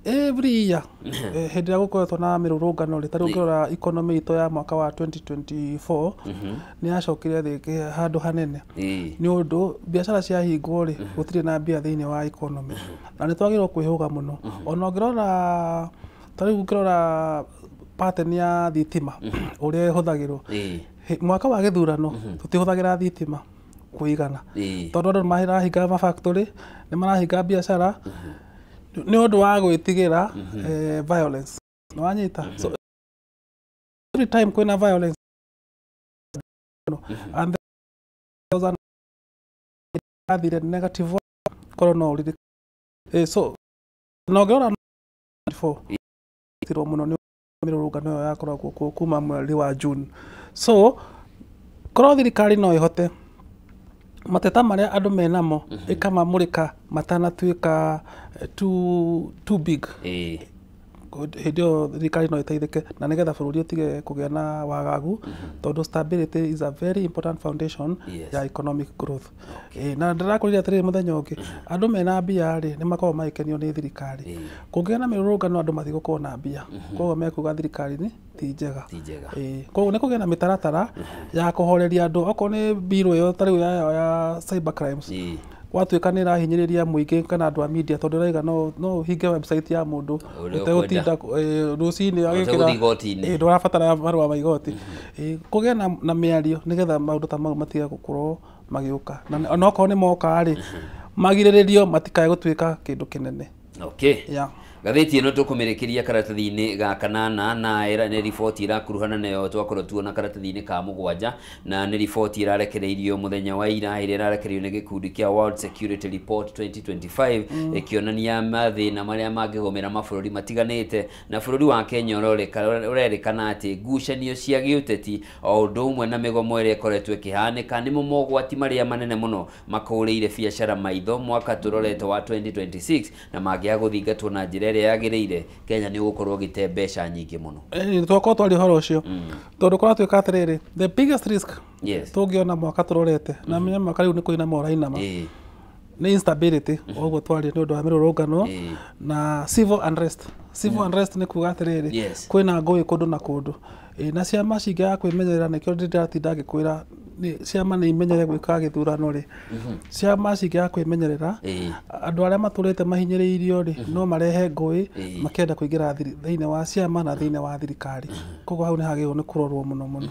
S2: every year hĩndĩ ĩrĩa gũkoretwo na mĩrũrũngano rĩ, ta rĩu ũngĩrora economy itũ ya mwaka wa 2024 nĩ yacokire thĩ handũ hanene nĩ ũndũ biacara ciahingwo rĩ, gũtirĩ na mbia thĩinĩ wa economy, na nĩ twagĩrĩirwo kwĩhũga mũno. Ona ũngĩrora ta rĩu ũngĩrora pattern ya thitima ũrĩa ĩhũthagĩrwo mwaka wa gĩthurano, tũtihũthagĩra thitima kũigana tondũ andũ nĩ marahinga mafactory, nĩ marahinga biacara nĩ ũndũ wa gwĩtigĩra violence. Nĩ wanyita? So every time kwĩna violence and then athire negative korwo no ũririkane. So na ũngĩrora 4 mũno nĩ mĩrũrũngano ĩyo yakoragwo kuo kuma mweri wa June. So korwo thirikari no ĩhote mateta marĩa andũ menamo ĩkamamũrĩka matanatuĩka too big, hĩndĩ ĩyo thirikari no ĩteithĩke na nĩgetha bũrũri ũtige kũgĩa na wagagu, tondũ stability is a very important foundation ya economic growth. Na ndĩrakwĩrire atĩrĩrĩ, mũthenya ũngĩ andũ mena mbia rĩ, nĩ makoragwo magĩkenio nĩ thirikari. Kũngĩgĩa na mĩrũrũngano andũ matigũkorwo na mbia, koguo mekuga thirikari nĩ ti njega. Koguo nĩ kũgĩa na mĩtaratara ya kũhoreria andũ, okorwo nĩ mbirũ ĩyo ta rĩu ya cyber crimes gwatuĩka nĩ ĩrahinyĩrĩria mũingĩ kana andũ a media, tondũ ĩrauga no ũhinge website ya mũndũ ũtegũtinda rũcinĩ agĩkĩra, ndũrabatara marũa ma igoti. Kũgĩe na mĩario nĩgetha maũndũ ta mau matige gũkorwo magĩũka, na onokorwo nĩ moka rĩ, magirĩrĩrio matikae gũtuĩka kĩndũ kĩnene.
S1: Okay. Ngathĩti ĩno tũkũmĩrĩkĩria karatathi-inĩ ga kanana na nĩ riboti ĩrakuruhana nayo twakorwo tuona karatathi-inĩ ka mũgwanja, na nĩ riboti ĩrarekereirio mũthenya wa ira ĩrĩa ĩrarekereirio nĩ gĩkundi kĩa World Security Report 2025 ĩkĩonania mathĩna marĩa mangĩgũmĩra mabũrũri matiganĩte, na bũrũri wa Kenya ũrerĩkana atĩ ngucanio cia gĩũteti o ũndũ ũmwe na mĩgomo ĩrĩa ĩkoretwo ĩkĩhanĩka nĩmo mogwati marĩa manene mũno makũrĩire biacara maitho mwaka tũrorete wa 2026, na mangĩaga gũthingatwo na njĩra ĩrĩa yagĩrĩire Kenya nĩ ũgũkorwo ũgĩte mbeca nyingĩ mũno.
S2: Twakorwo twaria ũhoro ũcio tondũ kũratuĩka atĩrĩrĩ, the biggest risk tũngĩona mwaka tũrorete na menya mwaka rĩu nĩ kũinama ũrainama nĩ instability, ũguo twaria nĩ ũndũ wa mĩrũrũngano na civil unrest. Civil unrest nĩ kuga atĩrĩrĩ, kwĩna ngũĩ kũndũ na kũndũ, na ciama cingĩaga kwĩmenyerera, nĩkĩo ndĩratinda ngĩkwĩra ciama nĩ imenyere gwĩka gĩthurano rĩ, ciama cingĩaga kwĩmenyerera andũ arĩa matũrĩte mahinyĩrĩirio rĩ, no marehe ngũĩ makĩenda kũingĩra thĩinĩ wa ciama na thĩinĩ wa thirikari. Koguo hau nĩ hagĩrĩirwo nĩ kũrorwo mũno mũno.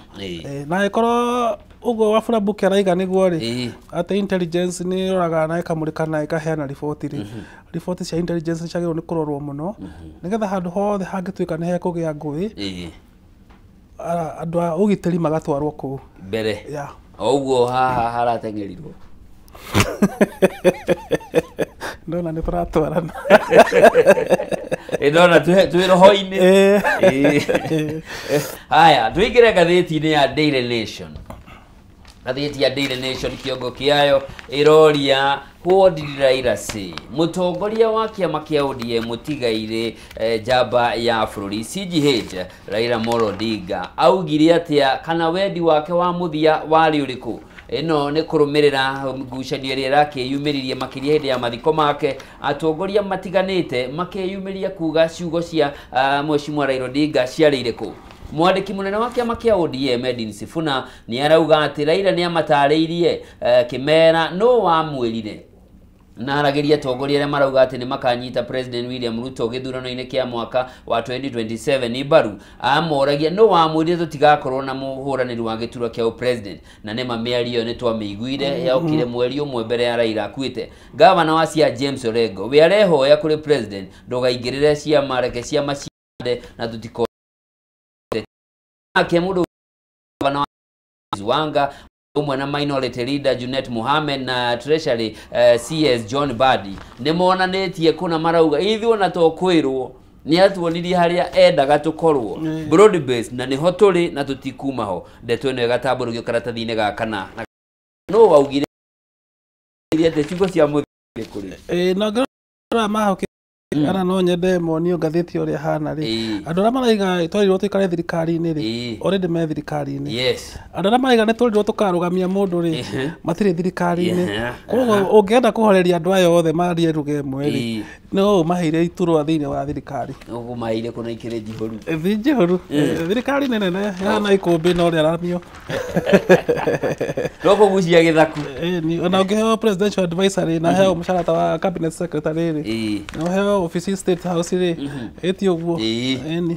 S2: Na ĩkorwo ũguo Wafula Buki araiga nĩguo rĩ, atĩ intelligence nĩ ĩroraga na ĩkamũrĩka na ĩkaheana riboti rĩ, riboti cia intelligence nĩ ciagĩrĩirwo nĩ kũrorwo mũno nĩgetha handũ hothe hangĩtuĩka nĩ hekũgĩa ngũĩ, andũ a ũgitĩri magatwarwo kũu
S1: mbere. Ũguo haha harateng'erirwo
S2: ndona nĩ tũratwarana,
S1: ndona twĩ roho-inĩ. Haya, tũingĩre ngathĩti-inĩ ya Daily Nation. Ngathĩti ya Daily Nation kĩongo kĩayo ĩroria what did Raila say? Mũtongoria wa kĩama kĩa ODM mũtigairĩ njamba ya bũrũri CGH Raila Amolo Odinga augire atĩa, kana wendi wake wa mũthia warĩ ũrĩkũ? Ĩno nĩ kũrũmĩrĩra ngucanio ĩrĩa ĩrakĩyumĩririe makĩria hĩndĩ ya mathiko make, atongoria matiganĩte makĩyumĩria kuga ciugo cia Mheshimiwa Raila Odinga ciarĩ irĩkũ. Mwandĩki mũnene wa kĩama kĩa ODM Edwin Sifuna nĩ arauga atĩ Raila nĩ amatarĩirie kĩmera no wamwĩrire Na aragĩria atongoria arĩa marauga atĩ nĩ makanyita President William Ruto gĩthurano-inĩ kĩa mwaka wa 2027 mbaru. Amoragia no wamwĩrire tũtigakorwo na mũhũranĩri wa gĩturwa kĩa president, na nĩma mĩario nĩ twamĩiguire yaokire mweri ũmwe mbere ya Raila akuĩte. Gavana wa Siaya James Orengo we arehoya kũrĩ president ndũgaingĩrĩre ciama, reke ciama ciande na tũtiko nake mũndũ gavana wa Wanga umwe na minority leader Junet Mohamed na Treasury CS John Badi nĩ monanĩtie kuna marauga ithuĩ ona to kwĩrwo nĩ atuonirie harĩa endaga tũkorwo broad base na nĩho tũrĩ na tũtikuma ho. Ndeto ĩno ĩgatambũrũkio karatathi-inĩ ga kana. No waugire atĩ ciugo cia mũthia kũrĩ
S2: na ngĩrora mahoke ana no nyende monio ngathĩti ũrĩa hana rĩ, andũ arĩa maraiga twarirwo tũikare thirikari-inĩ rĩ, already me thirikari-inĩ. Andũ arĩa maraiga nĩ twarirwo tũkarũgamia mũndũ rĩ, matirĩ thirikari-inĩ. Koguo ũngĩenda kũhoreria andũ aya othe marie ruga ĩmwe rĩ, no ũmaheire iturwa thĩinĩ wa thirikari.
S1: Ũkũmaheire kũna ikĩrĩ njihũru.
S2: Thi njihũru. Thirikari nĩ nene ĩhana ikũmbĩ no rĩaramio.
S1: No kũgucia gĩthaku.
S2: Ona ũngĩheo presidential advisory na heo mũcara ta wa cabinet secretary rĩ, na ũheo office State House rĩ, ĩti ũguo. Ĩni.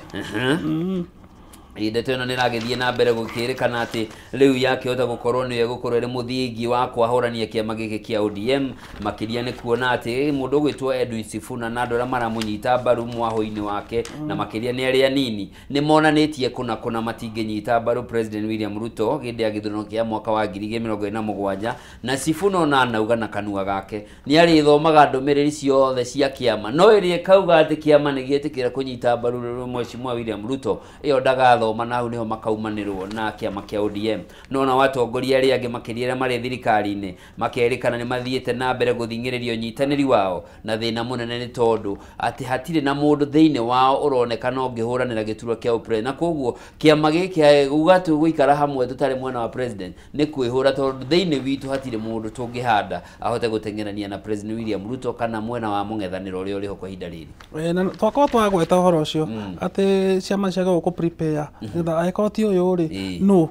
S1: Ndeto ĩno nĩ ĩragĩthiĩ na mbere gũkĩrĩkana atĩ rĩu yakĩhota gũkorwo nĩyo ĩgũkorwo ĩrĩ mũthingi wa kwahũrania kĩama gĩkĩ kĩa ODM, makĩria nĩ kuona atĩ mũndũ ũgwĩtwo Edwin Sifuna na andũ arĩa maramũnyita mbaru mwahũ-inĩ wake na makĩria nĩ arĩa anini nĩ monanĩtie kũna kũna matingĩnyita mbaru President William Ruto hĩndĩ ya gĩthurano kĩa mwaka wa 2027. Na Sifuna ona anauga na kanua gake nĩ arĩthomaga ndũmĩrĩri ciothe cia kĩama, no ĩrĩa ĩkauga atĩ kĩama nĩ gĩetĩkĩra kũnyita mbaru Mheshimiwa William Ruto ĩyo ndagathoma na hau niho makaumanĩrwo na kĩama kĩa ODM. No na watongoria arĩa angĩ makĩria arĩa marĩ thirikari-inĩ makerĩkana nĩ mathiĩte na mbere gũthing'ĩrĩria ũnyitanĩri wao, na thĩna mũnene nĩ tondũ atĩ hatirĩ na mũndũ thĩinĩ wao ũronekana ũngĩhũranĩra gĩturwa kĩa president, na koguo kĩama gĩkĩ uga tũgũikara hamwe tũtarĩ mwena wa president nĩ kwĩhũra, tondũ thĩinĩ witũ hatirĩ mũndũ tũngĩhanda ahote gũteng'erania na President William Ruto kana mwena wa mũng'ethanĩro ũrĩa ũrĩho kwa ihinda rĩrĩ.
S2: Na twakorwo twagweta ũhoro ũcio atĩ ciama ciagĩrĩirwo gũ prepare nĩgetha angĩkorwo ti ũyũ rĩ no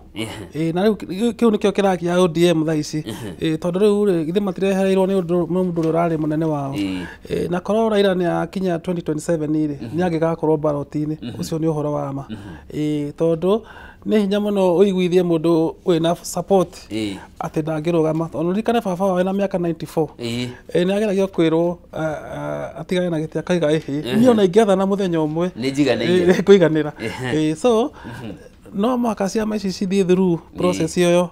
S2: na rĩu kĩu nĩkĩo kĩragia ODM thaa ici, tondũ rĩu rĩ githĩ matirehereirwo nĩ mũndũ ũrĩa ũrarĩ mũnene wao, na korwo Raila nĩ akinya 2027 rĩ nĩ angĩgakorwo ballot-inĩ. Ũcio nĩ ũhoro wa ma, tondũ nĩ hinya mũno ũiguithie mũndũ wĩna support atĩ ndangĩrũgama. Tondũ ririkane baba wao ena mĩaka 94 nĩ ageragio kwĩrwo atigane na gĩtĩ akaiga ĩhĩ niĩ ona ingĩathana mũthenya ũmwe
S1: nĩ njiganĩire
S2: kũiganĩra. So no mũhaka ciama ici cithiĩ through process ĩyo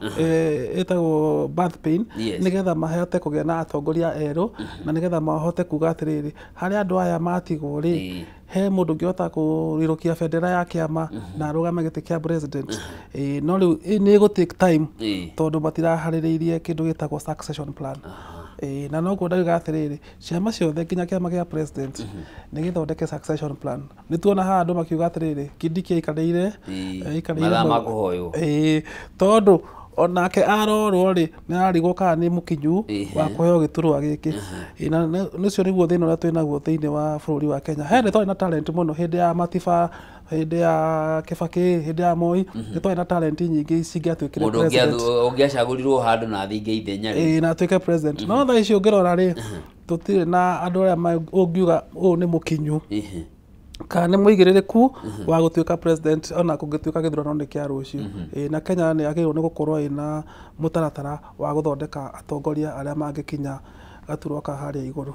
S2: ĩtagwo birth pain, nĩgetha mahote kũgĩa na atongoria erũ, na nĩgetha mahote kuga atĩrĩrĩ harĩa andũ aya matigwo rĩ he mũndũ ũngĩhota kũrirũkia bendera ya kĩama na arũgame gĩtĩ kĩa president. No rĩu nĩ ĩgũ take time tondũ matiraharĩrĩirie kĩndũ gĩtagwo succession plan. Na noguo ndauga atĩrĩrĩ ciama ciothe nginya kĩama kĩa president nĩ gĩthondeke succession plan. Nĩ tuona haha andũ makiuga atĩrĩrĩ Kindiki aikarĩire
S1: mathaa ma kũhoywo,
S2: tondũ onake arorwo rĩ nĩ ararigwo kana nĩ mũkinyu wa kũheo gĩturwa gĩkĩ. Na ũcio nĩguo thĩna ũrĩa twĩnaguo thĩinĩ wa bũrũri wa Kenya. He nĩ twarĩ na talent mũno hĩndĩ ya Matiba, hĩndĩ ya Kibaki, hĩndĩ ya Moi, nĩ twarĩ na talent nyingĩ cingĩatuĩkire
S1: president. Mũndũ ũngĩacagũrirwo handũ na athinge ithenya
S2: rĩ, na atuĩke president. No thaa ici ũngĩrora rĩ tũtirĩ na andũ arĩa ũngiuga ũyũ nĩ mũkinyu kana nĩ mũigĩrĩrĩku wa gũtuĩka president ona kũngĩtuĩka gĩthurano nĩ kĩa rũciũ. Na Kenya nĩ yagĩrĩirwo nĩ gũkorwo ĩna mũtaratara wa gũthondeka atongoria arĩa mangĩkinya gaturwa ka harĩa igũrũ.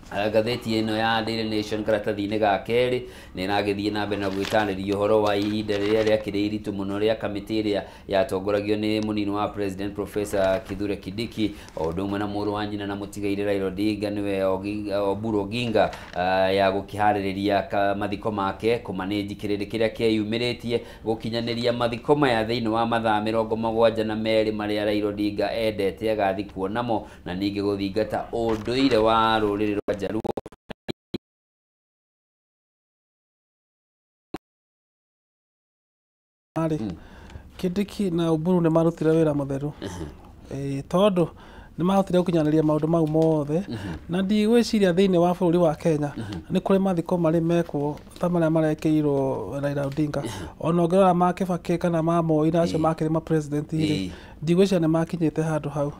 S1: Ngathĩti ĩno ya Daily Nation karatathi-inĩ ga kerĩ nĩ ĩragĩthiĩ na mbere na gwĩtarĩria ũhoro wa ihinda rĩrĩa rĩakĩrĩ iritũ mũno rĩa kamĩtĩ ĩrĩa yatongoragio nĩ mũnini wa president Professor Kithure Kindiki o ũndũ ũmwe na mũrũ wa nyina na mũtigairĩ Raila Odinga nĩwe Oburu Oginga, ya gũkĩharĩrĩria mathiko make kũmanĩnji kĩrĩndĩ kĩrĩa kĩeyumĩrĩtie gũkinyanĩria mathiko maya thĩinĩ wa mathaa 72 marĩa Raila Odinga endete agathikwo namo, na ningĩ gũthingata ũndũire wa rũrĩrĩ rwa Jaluo.
S2: Kindiki na Oburu nĩ marutire wĩra mũtheru, tondũ Nĩ mahotire gũkinyanĩria maũndũ mau mothe, na ndigwĩciria thĩinĩ wa bũrũri wa Kenya nĩ kũrĩ mathiko marĩ mekwo ta marĩa marekĩirwo Raila Odinga. Ona ũngĩrora ma Kibaki kana ma Moi na acio makĩrĩ ma president rĩ, ndigwĩciria nĩ makinyĩte handũ hau.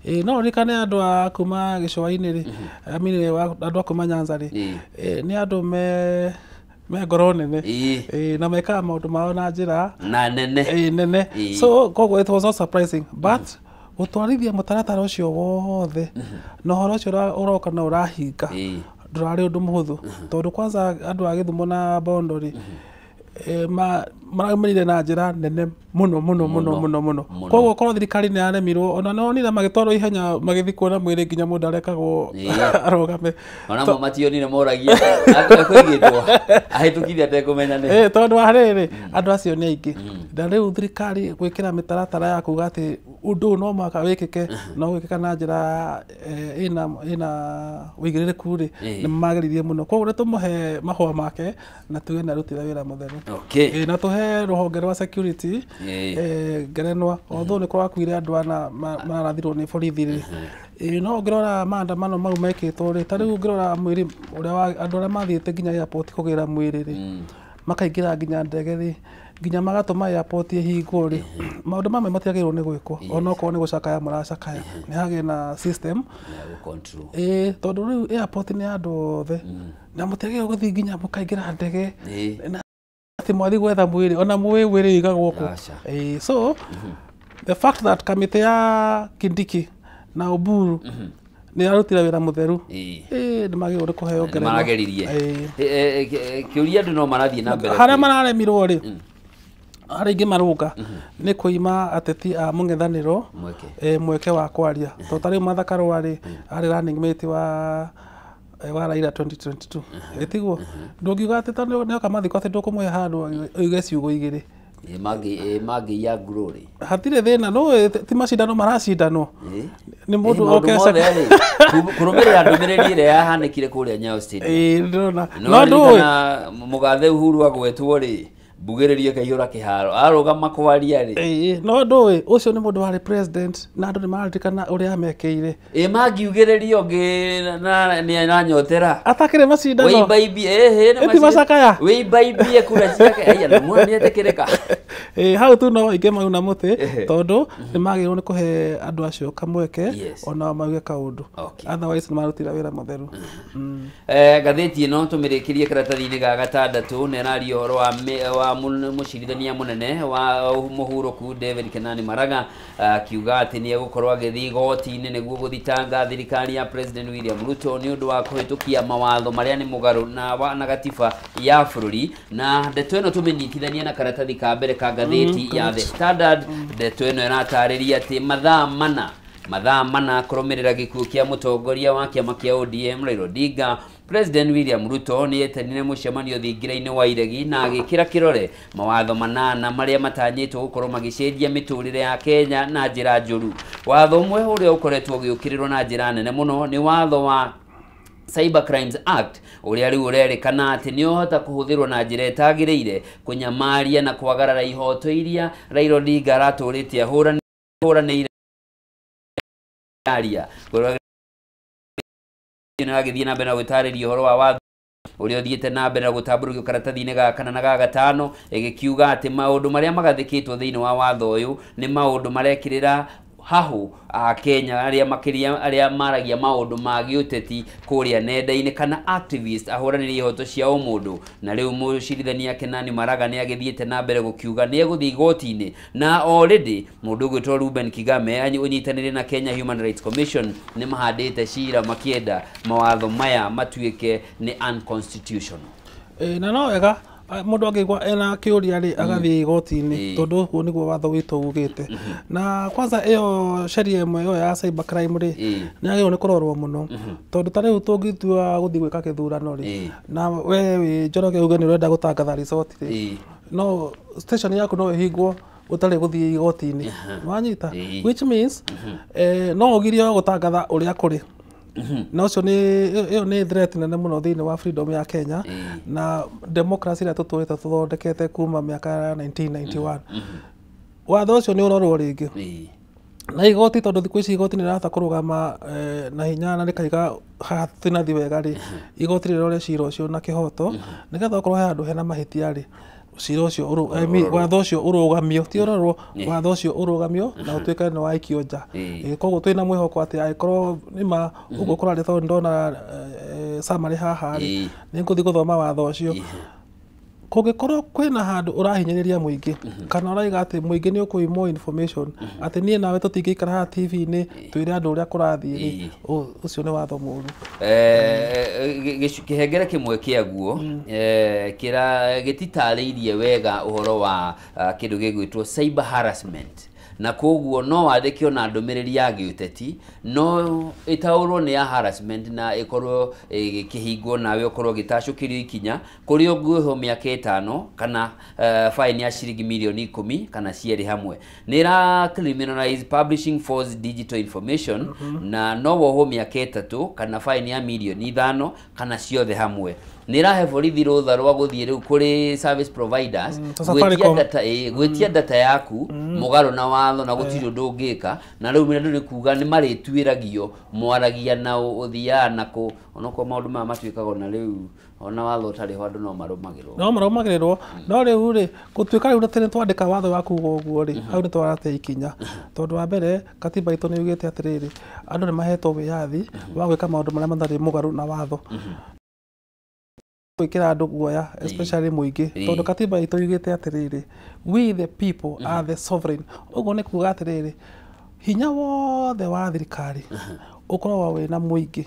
S2: Ĩĩ, no ũririkane andũ a kuma gĩcũa-inĩ rĩ, I mean, andũ a kuma Nyanza rĩ, nĩ andũ me ngoro nene. Ĩĩ, na mekaga maũndũ mao na njĩra
S1: na nene.
S2: Ĩĩ, nene. So koguo it was not surprising, but gũtwarithia mũtaratara ũcio wothe na ũhoro ũcio ũroka na ũrahinga ndũrarĩ ũndũ mũhũthũ, tondũ kwanza andũ a Gĩthumo na Bondo rĩ, maraumĩrire na njĩra nene mũno mũno mũno mũno mũno. Koguo korwo thirikari nĩ yaremirwo, ona nonire magĩtwarwo ihenya magĩthiĩ kuona mwĩrĩ nginya mũndũ arekagwo arũgame.
S1: Ona mo mationire, moragia akũigĩtwo ahĩtũkithia atekũmenya nĩ.
S2: Tondũ wa rĩrĩ, andũ acio nĩ aingĩ, na rĩu thirikari gwĩkĩra mĩtaratara ya kuga atĩ ũndũ ũyũ no mũhaka wĩkĩke, no gwĩkĩka na njĩra ĩna ũigĩrĩrĩku rĩ, nĩ mageririe mũno. Koguo nĩ tũmũhe mahũa make na tuge nĩ arutire wĩra mũtheru. Na tũhe rũhonge rwa security ngerenwa, although nĩ kũrakuire andũ ana mararathirwo nĩ borithi rĩ. No ũngĩrora maandamano mau mekĩtwo rĩ, ta rĩu ũngĩrora mwĩrĩ ũrĩa andũ arĩa mathiĩte nginya airport kũgĩra mwĩrĩ rĩ, makaingĩra nginya ndege rĩ, nginya magatũma airport ĩhingwo rĩ, maũndũ mamwe matiagĩrĩirwo nĩ gwĩkwo, ona okorwo nĩ gũcakaya mũracakaya, nĩ hagĩe na system. Ĩĩ, tondũ rĩu airport nĩ ya andũ othe, na mũtiagĩrĩirwo gũthiĩ nginya mũkaingĩra ndege na atĩ mwathiĩ gwetha mwĩrĩ, ona mũĩ mwĩrĩ ũigagwo kũ. So the fact that kamĩtĩ ya Kindiki na Oburu nĩ yarutire wĩra mũtheru, nĩ magĩrĩirwo nĩ kũheo ngerenwa.
S1: Marageririe. Kĩũria andũ no marathiĩ na mbere.
S2: Harĩa mararemirwo rĩ, harĩa ingĩ marũnga nĩ kũima ateti a mũng'ethanĩro mweke wa kwaria. Tondũ ta rĩu Martha Karua rĩ, arĩ running mate wa Raila 2022. Ĩtiguo? Ndũngiuga atĩ tondũ nĩoka mathiko atĩ ndũkũmũhe handũ oige ciugo igĩrĩ.
S1: Mangĩiya ngurũ rĩ.
S2: Hatirĩ thĩna, no ti macindano maracindanwo. Nĩ mũndũ oke
S1: kũrũmĩrĩra ndũmĩrĩri ĩrĩa yahanĩkire kũrĩa Nyayo Stadium.
S2: Ĩĩ, ndĩrona. No ndũĩ.
S1: Mũgathe Uhuru agwetwo rĩ, mbugĩrĩrio ĩkaihũra kĩharo, arũgama kwaria rĩ.
S2: Ĩĩ, no ndũĩ, ũcio nĩ mũndũ warĩ president na andũ nĩ mararirikana ũrĩa amekĩire.
S1: Ĩ mangiugĩrĩria ũngĩ na nĩ aranyotera.
S2: Atakĩrĩ macindano.
S1: Wĩimbaimbie, ĩhĩ,
S2: nĩ macakaya.
S1: Wĩimbaimbie kura ciake, aya nĩ nĩetĩkĩrĩka.
S2: Ĩĩ, hau tu no aingĩ mauna mũtĩ, tondũ nĩ magĩrĩirwo nĩ kũhe andũ acio kamweke ona mauge kaũndũ. Otherwise nĩ marutire wĩra mũtheru.
S1: Ngathĩti ĩno tũmĩrĩkĩrie karatathi-inĩ ga gatandatũ, na ĩraria ũhoro wa mũcirithania mũnene wa mũhurũku David Kenani Maraga, akiuga atĩ nĩ egũkorwo agĩthiĩ igoti-inĩ nĩguo gũthitanga thirikari ya President William Ruto nĩ ũndũ wa kũhĩtũkia mawatho marĩa nĩ mũgarũ na gatiba ya bũrũri. Na ndeto ĩno tũmĩnyitithania na karatathi ka mbere ka ngathĩti ya The Standard. Ndeto ĩno ĩratarĩria atĩ mathaa mana kũrũmĩrĩra gĩkuũ kĩa mũtongoria wa kĩama kĩa ODM Raila Odinga, President William Ruto nĩ etanire mũcemanio thingira-inĩ wa Iregi na agĩkĩra kĩrore mawatho manana marĩa matanyĩtwo gũkorwo magĩcenjia mĩtũrĩre ya Kenya na njĩra njũru. Watho ũmwe ũrĩa ũkoretwo ũgĩũkĩrĩrwo na njĩra nene mũno nĩ watho wa Cyber Crimes Act, ũrĩa rĩu ũrerĩkana atĩ nĩ ũhota kũhũthĩrwo na njĩra ĩtagĩrĩire kũnyamaria na kwagarara ihoto iria Raila Odinga aratũrĩte ahũranĩire aria. Agĩthiĩ na mbere na gũtarĩria ũhoro wa watho ũrĩa ũthiĩte na mbere na gũtambũrũkio karatathi-inĩ ga kana na ga gatano, ĩgĩkiuga atĩ maũndũ marĩa magathĩkĩtwo thĩinĩ wa watho ũyũ nĩ maũndũ marekĩrĩra hahũ a Kenya arĩa makĩria arĩa maragia maũndũ ma gĩũteti kũrĩa nenda-inĩ kana activist ahũranĩri ihoto cia ũmũndũ. Na rĩu mũcirithania Kenani Maraga nĩ agĩthiĩte na mbere gũkiuga nĩ egũthiĩ igoti-inĩ, na already mũndũ ũgwĩtwo Ruben Kigame ũnyitanĩire na Kenya Human Rights Commission nĩ mahandĩte cira makĩenda mawatho maya matuĩke nĩ unconstitutional.
S2: Na no wega mũndũ angĩigua ena kĩũria rĩ, agathiĩ igoti-inĩ, tondũ ũguo nĩguo watho witũ ugĩte. Na kwanza ĩyo sheria ĩmwe ĩyo ya cyber crime rĩ, nĩ yagĩrĩirwo nĩ kũrorwo mũno, tondũ ta rĩu tũngĩtua gũthiĩ gwĩka gĩthurano rĩ, na we wĩ Njoroge uge nĩ ũrenda gũtangatha result rĩ, no station yaku no ĩhingwo ũtarĩ gũthiĩ igoti-inĩ. Wanyita? Which means no ũgirio gũtangatha ũrĩa kũrĩ. Na ũcio nĩ ĩyo nĩ threat nene mũno thĩinĩ wa freedom ya Kenya na democracy ĩrĩa tũtũrĩte tũthondekete kuma mĩaka ya 1991. Watho ũcio nĩ ũrorwo rĩngĩ. Na igoti tondũ thikũ ici igoti nĩ rĩrahota kũrũgama na hinya na rĩkaiga haha tũtinathiĩ wega rĩ, igoti rĩrore cira ũcio na kĩhoto, nĩgetha okorwo he handũ hena mahĩtia rĩ, cira ũcio I mean, watho ũcio ũrũgamio, ti ũrorwo, watho ũcio ũrũgamio na ũtuĩke nĩ waikio nja. Koguo twĩna mwĩhoko atĩ angĩkorwo nĩma ũguo kũrarĩ, tondũ ndona summary haha rĩ, nĩ ngũthiĩ gũthoma watho ũcio. Kũngĩkorwo kwĩna handũ ũrahinyĩrĩria mũingĩ kana ũraiga atĩ mũingĩ nĩ ũkũimwo information, atĩ niĩ nawe tũtingĩikara haha TV-inĩ twĩre andũ ũrĩa kũrathiĩ rĩ, ũcio nĩ watho mũũru.
S1: Kĩhengere kĩmwe kĩaguo kĩra gĩtitarĩirie wega ũhoro wa kĩndũ gĩgwĩtwo cyber harassment, na koguo no wandĩke ona ndũmĩrĩri ya gĩũteti no ĩtaũrwo nĩ ya harassment na ĩkorwo ĩkĩhingwo, nawe ũkorwo ũgĩtacũkĩrio ikinya kũrĩa ũngĩohwo mĩaka 5 kana fine ya ciringi mirioni 10 kana cierĩ hamwe. Nĩ ĩra criminalize publishing false digital information, na no wohwo mĩaka 3 kana fine ya mirioni 5 kana ciothe hamwe. Nĩ ĩrahe borithi rũtha rwa gũthiĩ rĩu kũrĩ service providers
S2: ta
S1: gwĩtia
S2: Safaricom.
S1: data, gwĩtia data yaku mũgarũ na watho, na gũtirĩ ũndũ ũngĩka. Na rĩu andũ nĩ kuga nĩ marĩtuĩragio mwaragia na ũthiaga na kũ onokorwo maũndũ maya matuĩkaga ona rĩu ona watho ũtarĩ ho andũ no marũmagĩrwo.
S2: No marũmagĩrĩrwo, no rĩu rĩ, gũtuĩka rĩu atĩ nĩ twandĩka watho wa kuga ũguo rĩ, hau nĩ twarate ikinya, tondũ wa mbere katiba itũ nĩ yugĩte atĩrĩrĩ, andũ nĩ mahetwo wĩyathi wa gwĩka maũndũ marĩa matarĩ mũgarũ na watho, gwĩkĩra andũ guoya, especially mũingĩ, tondũ katiba itũ yugĩte atĩrĩrĩ, "We the people are the sovereign." Ũguo nĩ kuga atĩrĩrĩ, hinya wothe wa thirikari ũkoragwo wĩna mũingĩ.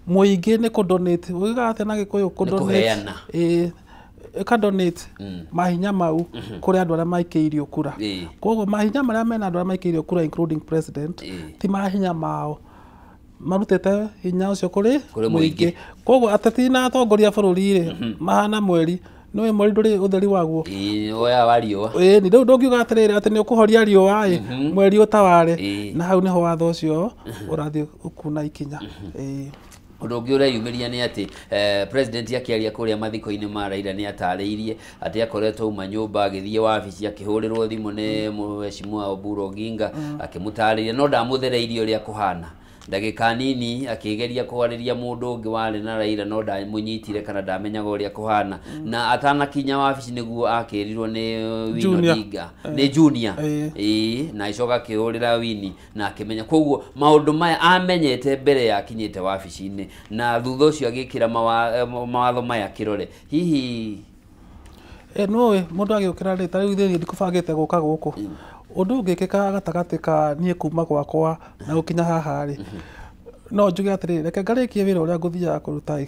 S2: Mũingĩ nĩ kũ-donate, ugaga atĩa na Gĩkũyũ, kũ-donate?
S1: Kũheana.
S2: Ĩĩ, ĩka-donate mahinya mau kũrĩ andũ arĩa maikĩirio kura. Koguo mahinya marĩa mena andũ arĩa maikĩirio kura, including president, ti mahinya mao, marutĩte hinya ũcio kũrĩ
S1: Kũrĩ mũingĩ.
S2: Koguo ateti na atongoria a bũrũri rĩ, mahana mweri. Nĩũĩ mweri ndũrĩ ũtheri waguo?
S1: Ĩĩ, woya wa riũa.
S2: Ĩni rĩu ndũngiuga atĩrĩrĩ atĩ nĩ ũkũhoria riũa ĩ mweri ũtaware. Na hau nĩho watho ũcio ũrathiĩ ũkuna ikinya. Ĩĩ.
S1: Ũndũ ũngĩ ũreyumĩria nĩ atĩ president akĩaria kũrĩa mathiko-inĩ ma Raila nĩ atarĩirie atĩ akoretwo auma nyũmba agĩthiĩ wabici akĩhũrĩrwo thimũ nĩ Mheshimiwa Oburu Oginga akĩmũtarĩria, no ndamũthereirie ũrĩa kũhana. Ndagĩka nini akĩgeria kwarĩria mũndũ ũngĩ warĩ na Raila no ndamũnyitire kana ndamenyaga ũrĩa kũhana, na atanakinya wabici nĩguo akĩrirwo nĩ Winnie
S2: Junior.
S1: Odinga, nĩ Junior. Ĩĩ, na agĩcoka akĩhũrĩra Winnie na akĩmenya. Koguo maũndũ maya amenyete mbere ya akinyĩte wabici-inĩ, na thutha ũcio agĩkĩra mawatho maya kĩrore hihi.
S2: Nĩũĩ mũndũ agĩũkĩra rĩ, ta rĩu ithuĩ ndikũbangĩte gũka gũkũ, ũndũ ũngĩkĩka gatagatĩ ka niĩ kuma gwakwa na gũkinya haha rĩ, no njuge atĩrĩrĩ, reke ngarĩkie wĩra ũrĩa ngũthiaga kũruta ĩ.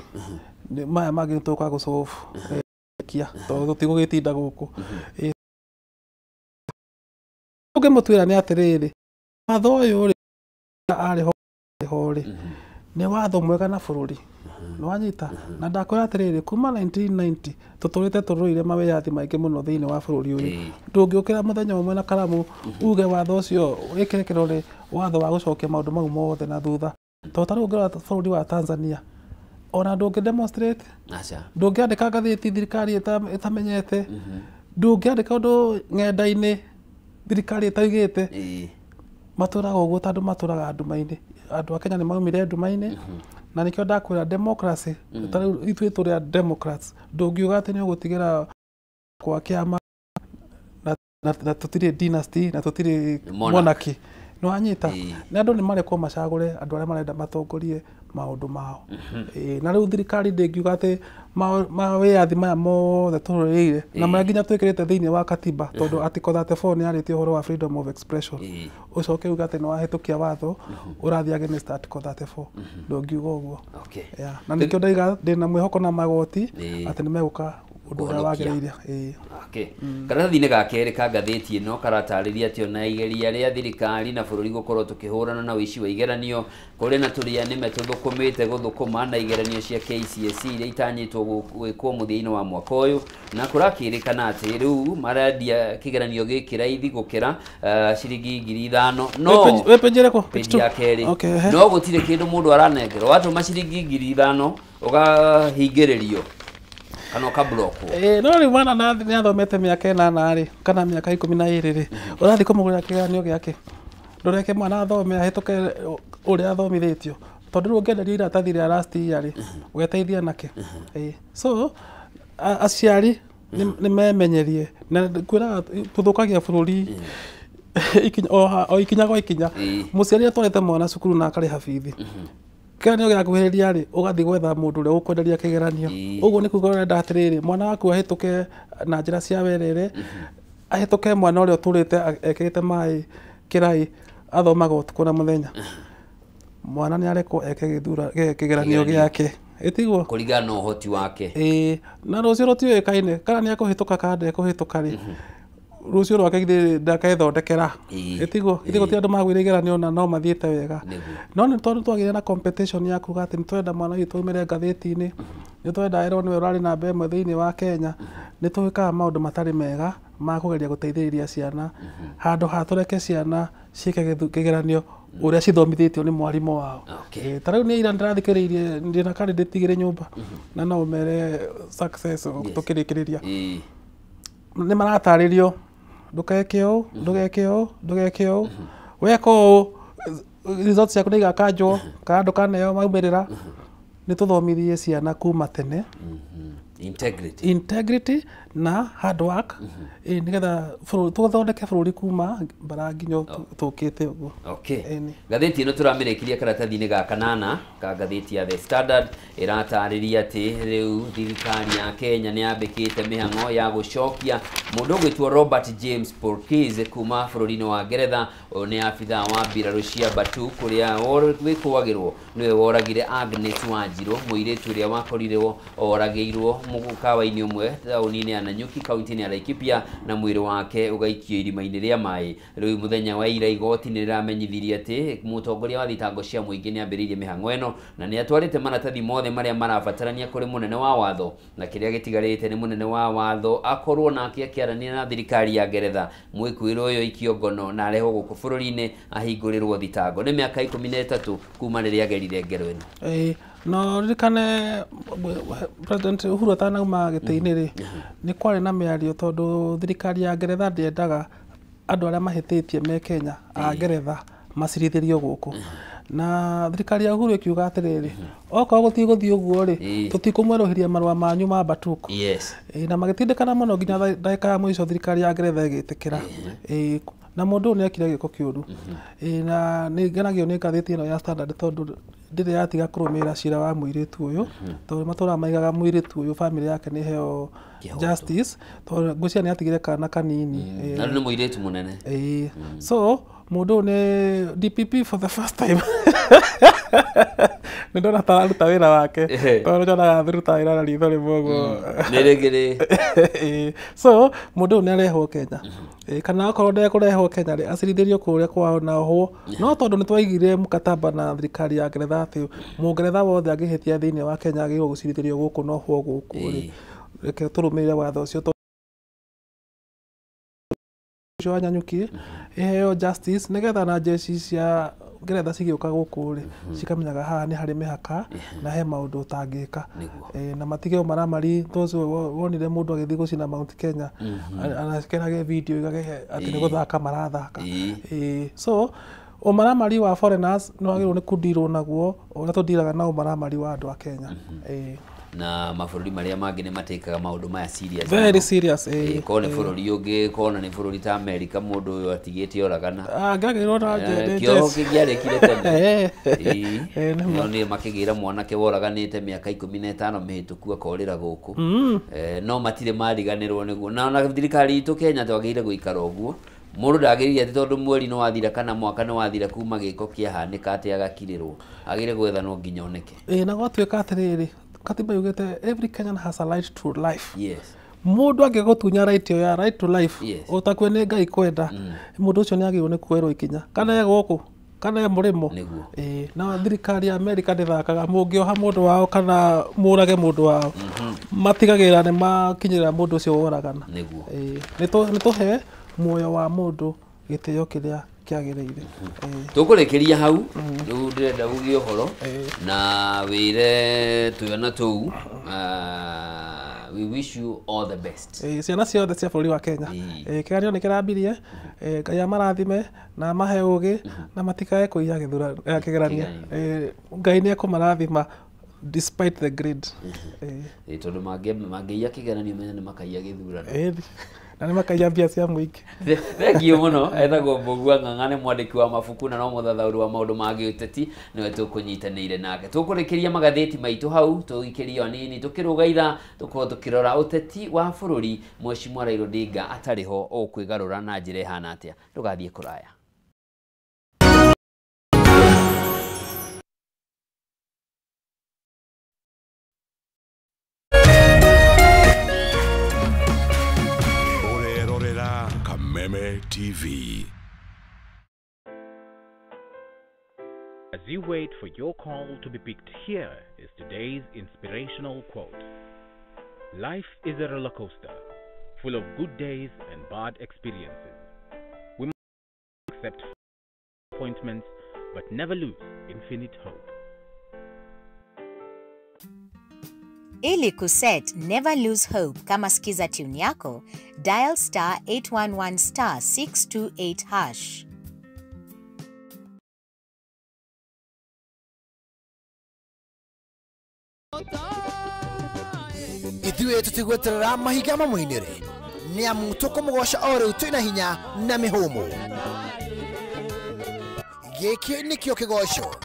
S2: Nĩ- maya mangĩ nĩ tũgũka gũsolve kia, tondũ tũtigũgĩtinda gũkũ. Ũngĩmũtuĩra nĩ atĩrĩrĩ, watho ũyũ rĩ, arĩ ho ho rĩ, nĩ watho mwega na bũrũri nĩ wanyita. Na ndakwĩra atĩrĩrĩ, kuma 1990 tũtũrĩte tũrũire mawĩyathi maingĩ mũno thĩinĩ wa bũrũri ũyũ. Ndũngĩũkĩra mũthenya ũmwe na karamu uge watho ũcio wĩkĩre kĩrore, watho wa gũcokia maũndũ mau mothe na thutha, tondũ ta rĩu ũngĩrora bũrũri wa Tanzania, ona ndũngĩ demonstrate,
S1: Aca.
S2: ndũngĩandĩka ngathĩti thirikari ĩtamenyete, ndũngĩandĩka ũndũ ng'enda-inĩ thirikari ĩtaugĩte. Matũraga ũguo tondũ matũraga nduma-inĩ. Andũ a Kenya nĩ maumire nduma-inĩ, na nĩkĩo ndakwĩra democracy, ta rĩu ithuĩ tũrĩ a democrats, ndũngiuga atĩ nĩ ũgũtigĩra kwa kĩama na tũtirĩ dynasty na tũtirĩ
S1: Monarch.
S2: Monarchy, nĩ wanyita? Nĩ andũ nĩ marekwo macagũre andũ arĩa marenda matongorie maũndũ mao. Ĩĩ, na rĩu thirikari ndĩngiuga atĩ mawĩyathi maya mothe tũrũĩrĩire na marĩa nginya twĩkĩrĩte thĩinĩ wa katiba, tondũ article 34 nĩ yarĩtie ũhoro wa freedom of expression, ũcoke uge atĩ nĩ wahĩtũkia watho ũrathiĩ against article 34, ndũngiuga ũguo. Yeah. Na nĩkĩo ndaiga ndĩna mwĩhoko na magoti atĩ nĩ megũka ũndũ ũrĩa
S1: Kũhonokia.
S2: wagĩrĩire. Ĩĩ.
S1: Okay. Karatathi-inĩ ga kerĩ ka ngathĩti ĩno karatarĩria atĩ ona igeria rĩa thirikari na bũrũri gũkorwo tũkĩhũrana na ũici wa igeranio, kũrĩ na tũrĩa nĩme tũthũkũmĩte gũthũkũma na igeranio cia KCSE iria itanyĩtwo gwĩkwo mũthia-inĩ wa mwaka ũyũ, na kũrakĩrĩkana atĩ rĩu marendia kĩgeranio gĩkĩ raithi gũkĩra ciringi 5,000, no
S2: Wĩ page ĩrĩkũ? Page
S1: page
S2: two?
S1: ya kerĩ.
S2: Okay, ehe.
S1: No gũtirĩ kĩndũ mũndũ aranengerwo, watũma ciringi 5,000 ũkahingĩrĩrio kana ũkablokwo.
S2: Ĩĩ, no rĩu mwana nĩ athomete mĩaka 8 rĩ, kana mĩaka 12 rĩ, ũrathiĩ kũmũgũrĩra kĩgeranio gĩake. Ndũreke mwana athome ahĩtũke ũrĩa athomithĩtio, tondũ rĩu ũngĩenderio iratathi rĩa last year rĩ, ũgeteithia nakĩ? So aciari nĩ memenyerie, na kwĩraga tũthũkagia bũrũri o ikinya gwa ikinya. Mũciari atwarĩte mwana cukuru na akarĩha bithi, kĩgeranio gĩakuhĩrĩria rĩ, ũgathiĩ gwetha mũndũ ũrĩa ũkwenderia kĩgeranio. Ũguo nĩ kuga ũrenda atĩrĩrĩ, mwana waku ahĩtũke na njĩra cia werere, ahĩtũke mwana ũrĩa ũtũrĩte ekĩrĩte maĩ kĩrai, athomaga ũtukũ na mũthenya. Mwana nĩ arekwo eke kĩgeranio gĩake, ĩtiguo
S1: kũringana na ũhoti wake.
S2: Na rũciũ rũtiũĩkaine kana nĩ ekũhĩtũka kana ndekũhĩtũka rĩ, rũciũ rwake githĩ ndakethondekera, ĩtiguo? Githĩ gũtirĩ andũ magũire igeranio na no mathiĩte wega? No nĩ tondũ twagĩire na competition ya kuga atĩ nĩ twenda mwana witũ aumĩre ngathĩti-inĩ, nĩ twenda erwo nĩwe ũrarĩ namba 1 thĩinĩ wa Kenya, nĩ twĩkaga maũndũ matarĩ mega ma kũgeria gũteithĩrĩria ciana, handũ ha tũreke ciana ciĩke kĩgeranio ũrĩa cithomithĩtio nĩ mwarimũ wao. Ta rĩu nĩ ira ndĩrathikĩrĩirie, ndĩna candidate igĩrĩ nyũmba, na no ũmere success tũkĩrĩkĩrĩria. Nĩ maratarĩrio ndũgeke ũũ, ndũgeke ũũ, ndũgeke ũũ, weka ũũ results ciaku nĩ igakanjwo kana ndũkaneo maumĩrĩra. Nĩ tũthomithie ciana kuma tene
S1: integrity,
S2: integrity na hard work, nĩgetha tũthondeke bũrũri kuma mbara nginya tũkĩte ũguo.
S1: Ngathĩti ĩno tũramĩrĩkirie karatathi-inĩ ga kanana ka ngathĩti ya The Standard, ĩratarĩria atĩ rĩu thirikari ya Kenya nĩ yambĩkĩte mĩhang'o ya gũcokia mũndũ ũgwĩtwo Robert James Porkis kuma bũrũri-inĩ wa Ngeretha. Ũyũ nĩ abithaa wa mbirarũ cia Batu kũrĩa gwĩkũagĩrwo nĩwe woragire Agnes Wanjiru, mũirĩtu ũrĩa wakorirwo oragĩirwo mũkawa-inĩ ũmwe taũni-inĩ ya Nanyuki kaunti-inĩ ya Laikipia, na mwĩrĩ wake ũgaikio irima-inĩ rĩa maĩ. Rĩu mũthenya wa ira igoti nĩ rĩramenyithirie atĩ mũtongoria wa thitango cia mũingĩ nĩ ambĩrĩirie mĩhang'o ĩno na nĩ atwarĩte maratathi mothe marĩa marabatarania kũrĩ mũnene wa watho, na kĩrĩa gĩtigarĩte nĩ mũnene wa watho akorwo nake akĩaranĩria na thirikari ya Ngeretha mwĩkũĩrwo ũyũ aikio ngono na arehwo gũkũ bũrũri-inĩ ahingũrĩrwo thitango. Nĩ mĩaka 13 kuma rĩrĩa agerire ngero ĩno.
S2: No ririkane President Uhuru atanauma gĩtĩ-inĩ rĩ, nĩ kwarĩ na mĩario tondũ thirikari ya Ngeretha ndĩendaga andũ arĩa mahĩtĩtie me Kenya a Ngeretha macirithĩrio gũkũ. Na thirikari ya Uhuru ĩkiuga atĩrĩrĩ, okorwo gũtigũthiĩ ũguo rĩ, tũtikũmwerũhĩria marũa manyu ma Batuku. Na magĩtindĩkana mũno nginya ndagĩka ya mũico thirikari ya Ngeretha ĩgĩtĩkĩra. Na mũndũ ũyũ nĩ ekire gĩko kĩũru. Na nĩ ngenagio nĩ ngathĩti ĩno ya Standard tondũ ndĩrĩ yatiga kũrũmĩrĩra cira wa mũirĩtu ũyũ, tondũ matũraga maigaga mũirĩtu ũyũ bamĩrĩ yake nĩ ĩheo justice, tondũ ngwĩciria nĩ atigire kana kanini.
S1: Na rĩu nĩ mũirĩtu mũnene.
S2: So mũndũ ũyũ nĩ DPP for the first time. Nĩ ndona ta araruta wĩra wake, tondũ nyonaga akĩruta wĩra na ritho rĩmwe ũguo.
S1: Nĩ rĩngĩ rĩ.
S2: So mũndũ ũyũ nĩ arehwo Kenya, kana okorwo ndekũrehwo Kenya rĩ, acirithĩrio kũrĩa kwao na ohwo. No tondũ nĩ twaigire mkataba na thirikari ya Ngeretha atĩ mũngeretha wothe angĩhĩtia thĩinĩ wa Kenya agĩrĩirwo gũcirithĩrio gũkũ na ohwo gũkũ rĩ, reke tũrũmĩrĩre watho ũcio ũcio wa Nanyuki ĩheo justice, nĩgetha na jeshi cia Ngeretha cigĩũka gũkũ rĩ, cikamenyaga haha nĩ harĩ mĩhaka na he maũndũ ũtangĩka. Na matige ũmaramari tondũ wonire mũndũ agĩthiĩ gũcina Mount Kenya, anakerage video igage atĩ nĩ gũthaka marathaka. So ũmaramari wa foreigners nĩ wagĩrĩirwo nĩ kũndirwo naguo ũrĩa tũndiraga na ũmaramari wa andũ a Kenya.
S1: Na mabũrũri marĩa mangĩ nĩ matĩkaga maũndũ maya serious.
S2: Very serious.
S1: Korwo nĩ bũrũri ũngĩ, korwo nĩ bũrũri ta America, mũndũ ũyũ atigĩte oragana.
S2: Angĩagĩrĩirwo na
S1: kĩoho kĩngĩarĩkire tene. No nĩ makĩgĩra mwanake woraganĩte mĩaka 15 mĩhĩtũku akorĩra gũkũ. No matirĩ mariganĩrwo nĩguo. Na ona thirikari itũ Kenya twagĩrĩire gũikara ũguo. Mũndũ ndagĩrĩire atĩ tondũ mweri nĩ wathira kana mwaka nĩ wathira kuma gĩko kĩahanĩka atĩ agakirĩrwo. Agĩrĩire gwethanwo nginya oneke.
S2: Na gwatuĩka atĩrĩrĩ, katiba yugĩte every Kenyan has a right to life.
S1: Yes.
S2: Mũndũ angĩgũtunya right ĩyo ya right to life, ũtakue nĩ Ngai kwenda, mũndũ ũcio nĩ agĩrĩirwo nĩ kuoerwo ikinya, kana e gũkũ kana e mũrĩmo. Na thirikari ya America ndĩthakaga, mũngĩoha mũndũ wao kana mũrage mũndũ wao, matigagĩrĩra nĩ makinyĩrĩra mũndũ ũcio woragana. Nĩ tũhe muoyo wa mũndũ gĩtĩo kĩrĩa kĩagĩrĩire.
S1: Tũkũrĩkĩria hau, rĩu ndĩrenda uge ũhoro na wĩre tũyona tũu We wish you all the best.
S2: Ciana ciothe cia bũrũri wa Kenya, kĩgeranio nĩ kĩrambirie, Ngai amarathime na amahe ũgĩ na matikae kũiya kĩgeranio. Ngai nĩ ekũmarathima despite the grade.
S1: Tondũ mangĩiya kĩgeranio menya nĩ makaiya gĩthurano.
S2: Na nĩ makaiya mbia cia mũingĩ.
S1: Thengiũ mũno. Etagwo Mbũgua Ng'ang'a, nĩ mwandĩki wa mabuku na no mũthathaũri wa maũndũ ma gĩũteti, nĩwe tũkũnyitanĩire nake. Tũkũrĩkĩria magathĩti maitũ hau, tũikĩrio anini tũkĩrũga ithaa, tũkorwo tũkĩrora ũteti wa bũrũri Mheshimiwa Raila Odinga atarĩ ho ũkwĩgarũra na njĩra ĩhana atĩa. Ndũgathiĩ kũraya.
S3: Kameme TV.
S4: As you wait for your call to be picked, here is today's inspirational quote. Life is a roller coaster, full of good days and bad experiences. We must accept appointments, but never lose infinite hope.
S5: Ili kuset Never Lose Hope kama skiza tune yako, dial star 811 star 628 hash.
S6: Ithuĩ tũtigweterera mahiga mamũinĩre, nĩ amu tũkũmũgoca o rĩu twĩna hinya na mĩhũmũ. Gĩkĩ nĩkĩo kĩgoco.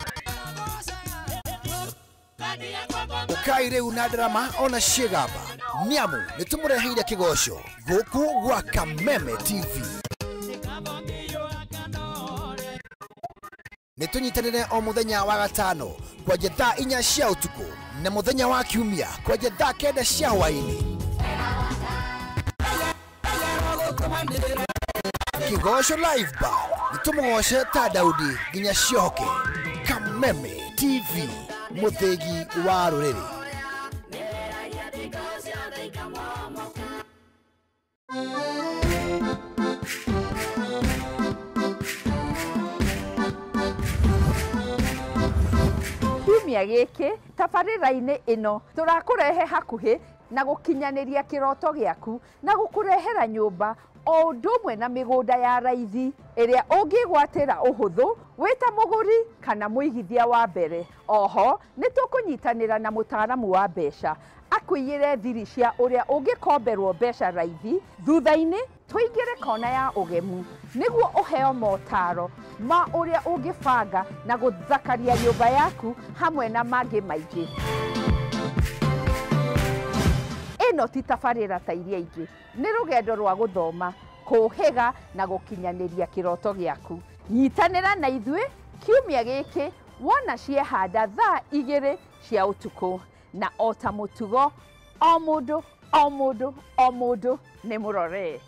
S6: Ukai rĩu na drama ona ciĩgamba, nĩ amu nĩtũmũreheire kĩgoco gũkũ gwa Kameme TV. Nĩtũnyitanĩre o mũthenya wa gatano kwanja thaa 4 cia ũtukũ na mũthenya wa kiumia kwanja thaa 9 cia hwaĩ-inĩ. Kĩgoco Live Band nĩtũmũgoce ta Daudi nginya ciohoke. Kameme TV, mũthĩgi wa rũrĩrĩ.
S7: Kiumia gĩkĩ tabarĩra-inĩ ĩno tũrakũrehe hakuhĩ na gũkinyanĩria kĩroto gĩaku na gũkũrehera nyũmba o ũndũ ũmwe na mĩgũnda ya raithi ĩrĩa ũngĩgwatĩra ũhũthũ wĩ ta mũgũri kana mũigithia wa mbere. Oho nĩ tũkũnyitanĩra na mũtaaramu wa mbeca akũiyĩre thiri cia ũrĩa ũngĩkomberwo mbeca raithi. Thutha-inĩ tũingĩre kona ya ũgemu nĩguo ũheo motaro ma ũrĩa ũngĩbanga na gũthakaria nyũmba yaku hamwe na mangĩ maingĩ. Ĩno ti tabarĩra ta iria ingĩ, nĩ rũgendo rwa gũthoma, kũũhĩga na gũkinyanĩria kĩroto gĩaku. Nyitanĩra na ithuĩ kiumia gĩkĩ wona ciehanda thaa 2 cia ũtukũ, na o ta mũtugo o mũndũ o mũndũ o mũndũ nĩ mũrore.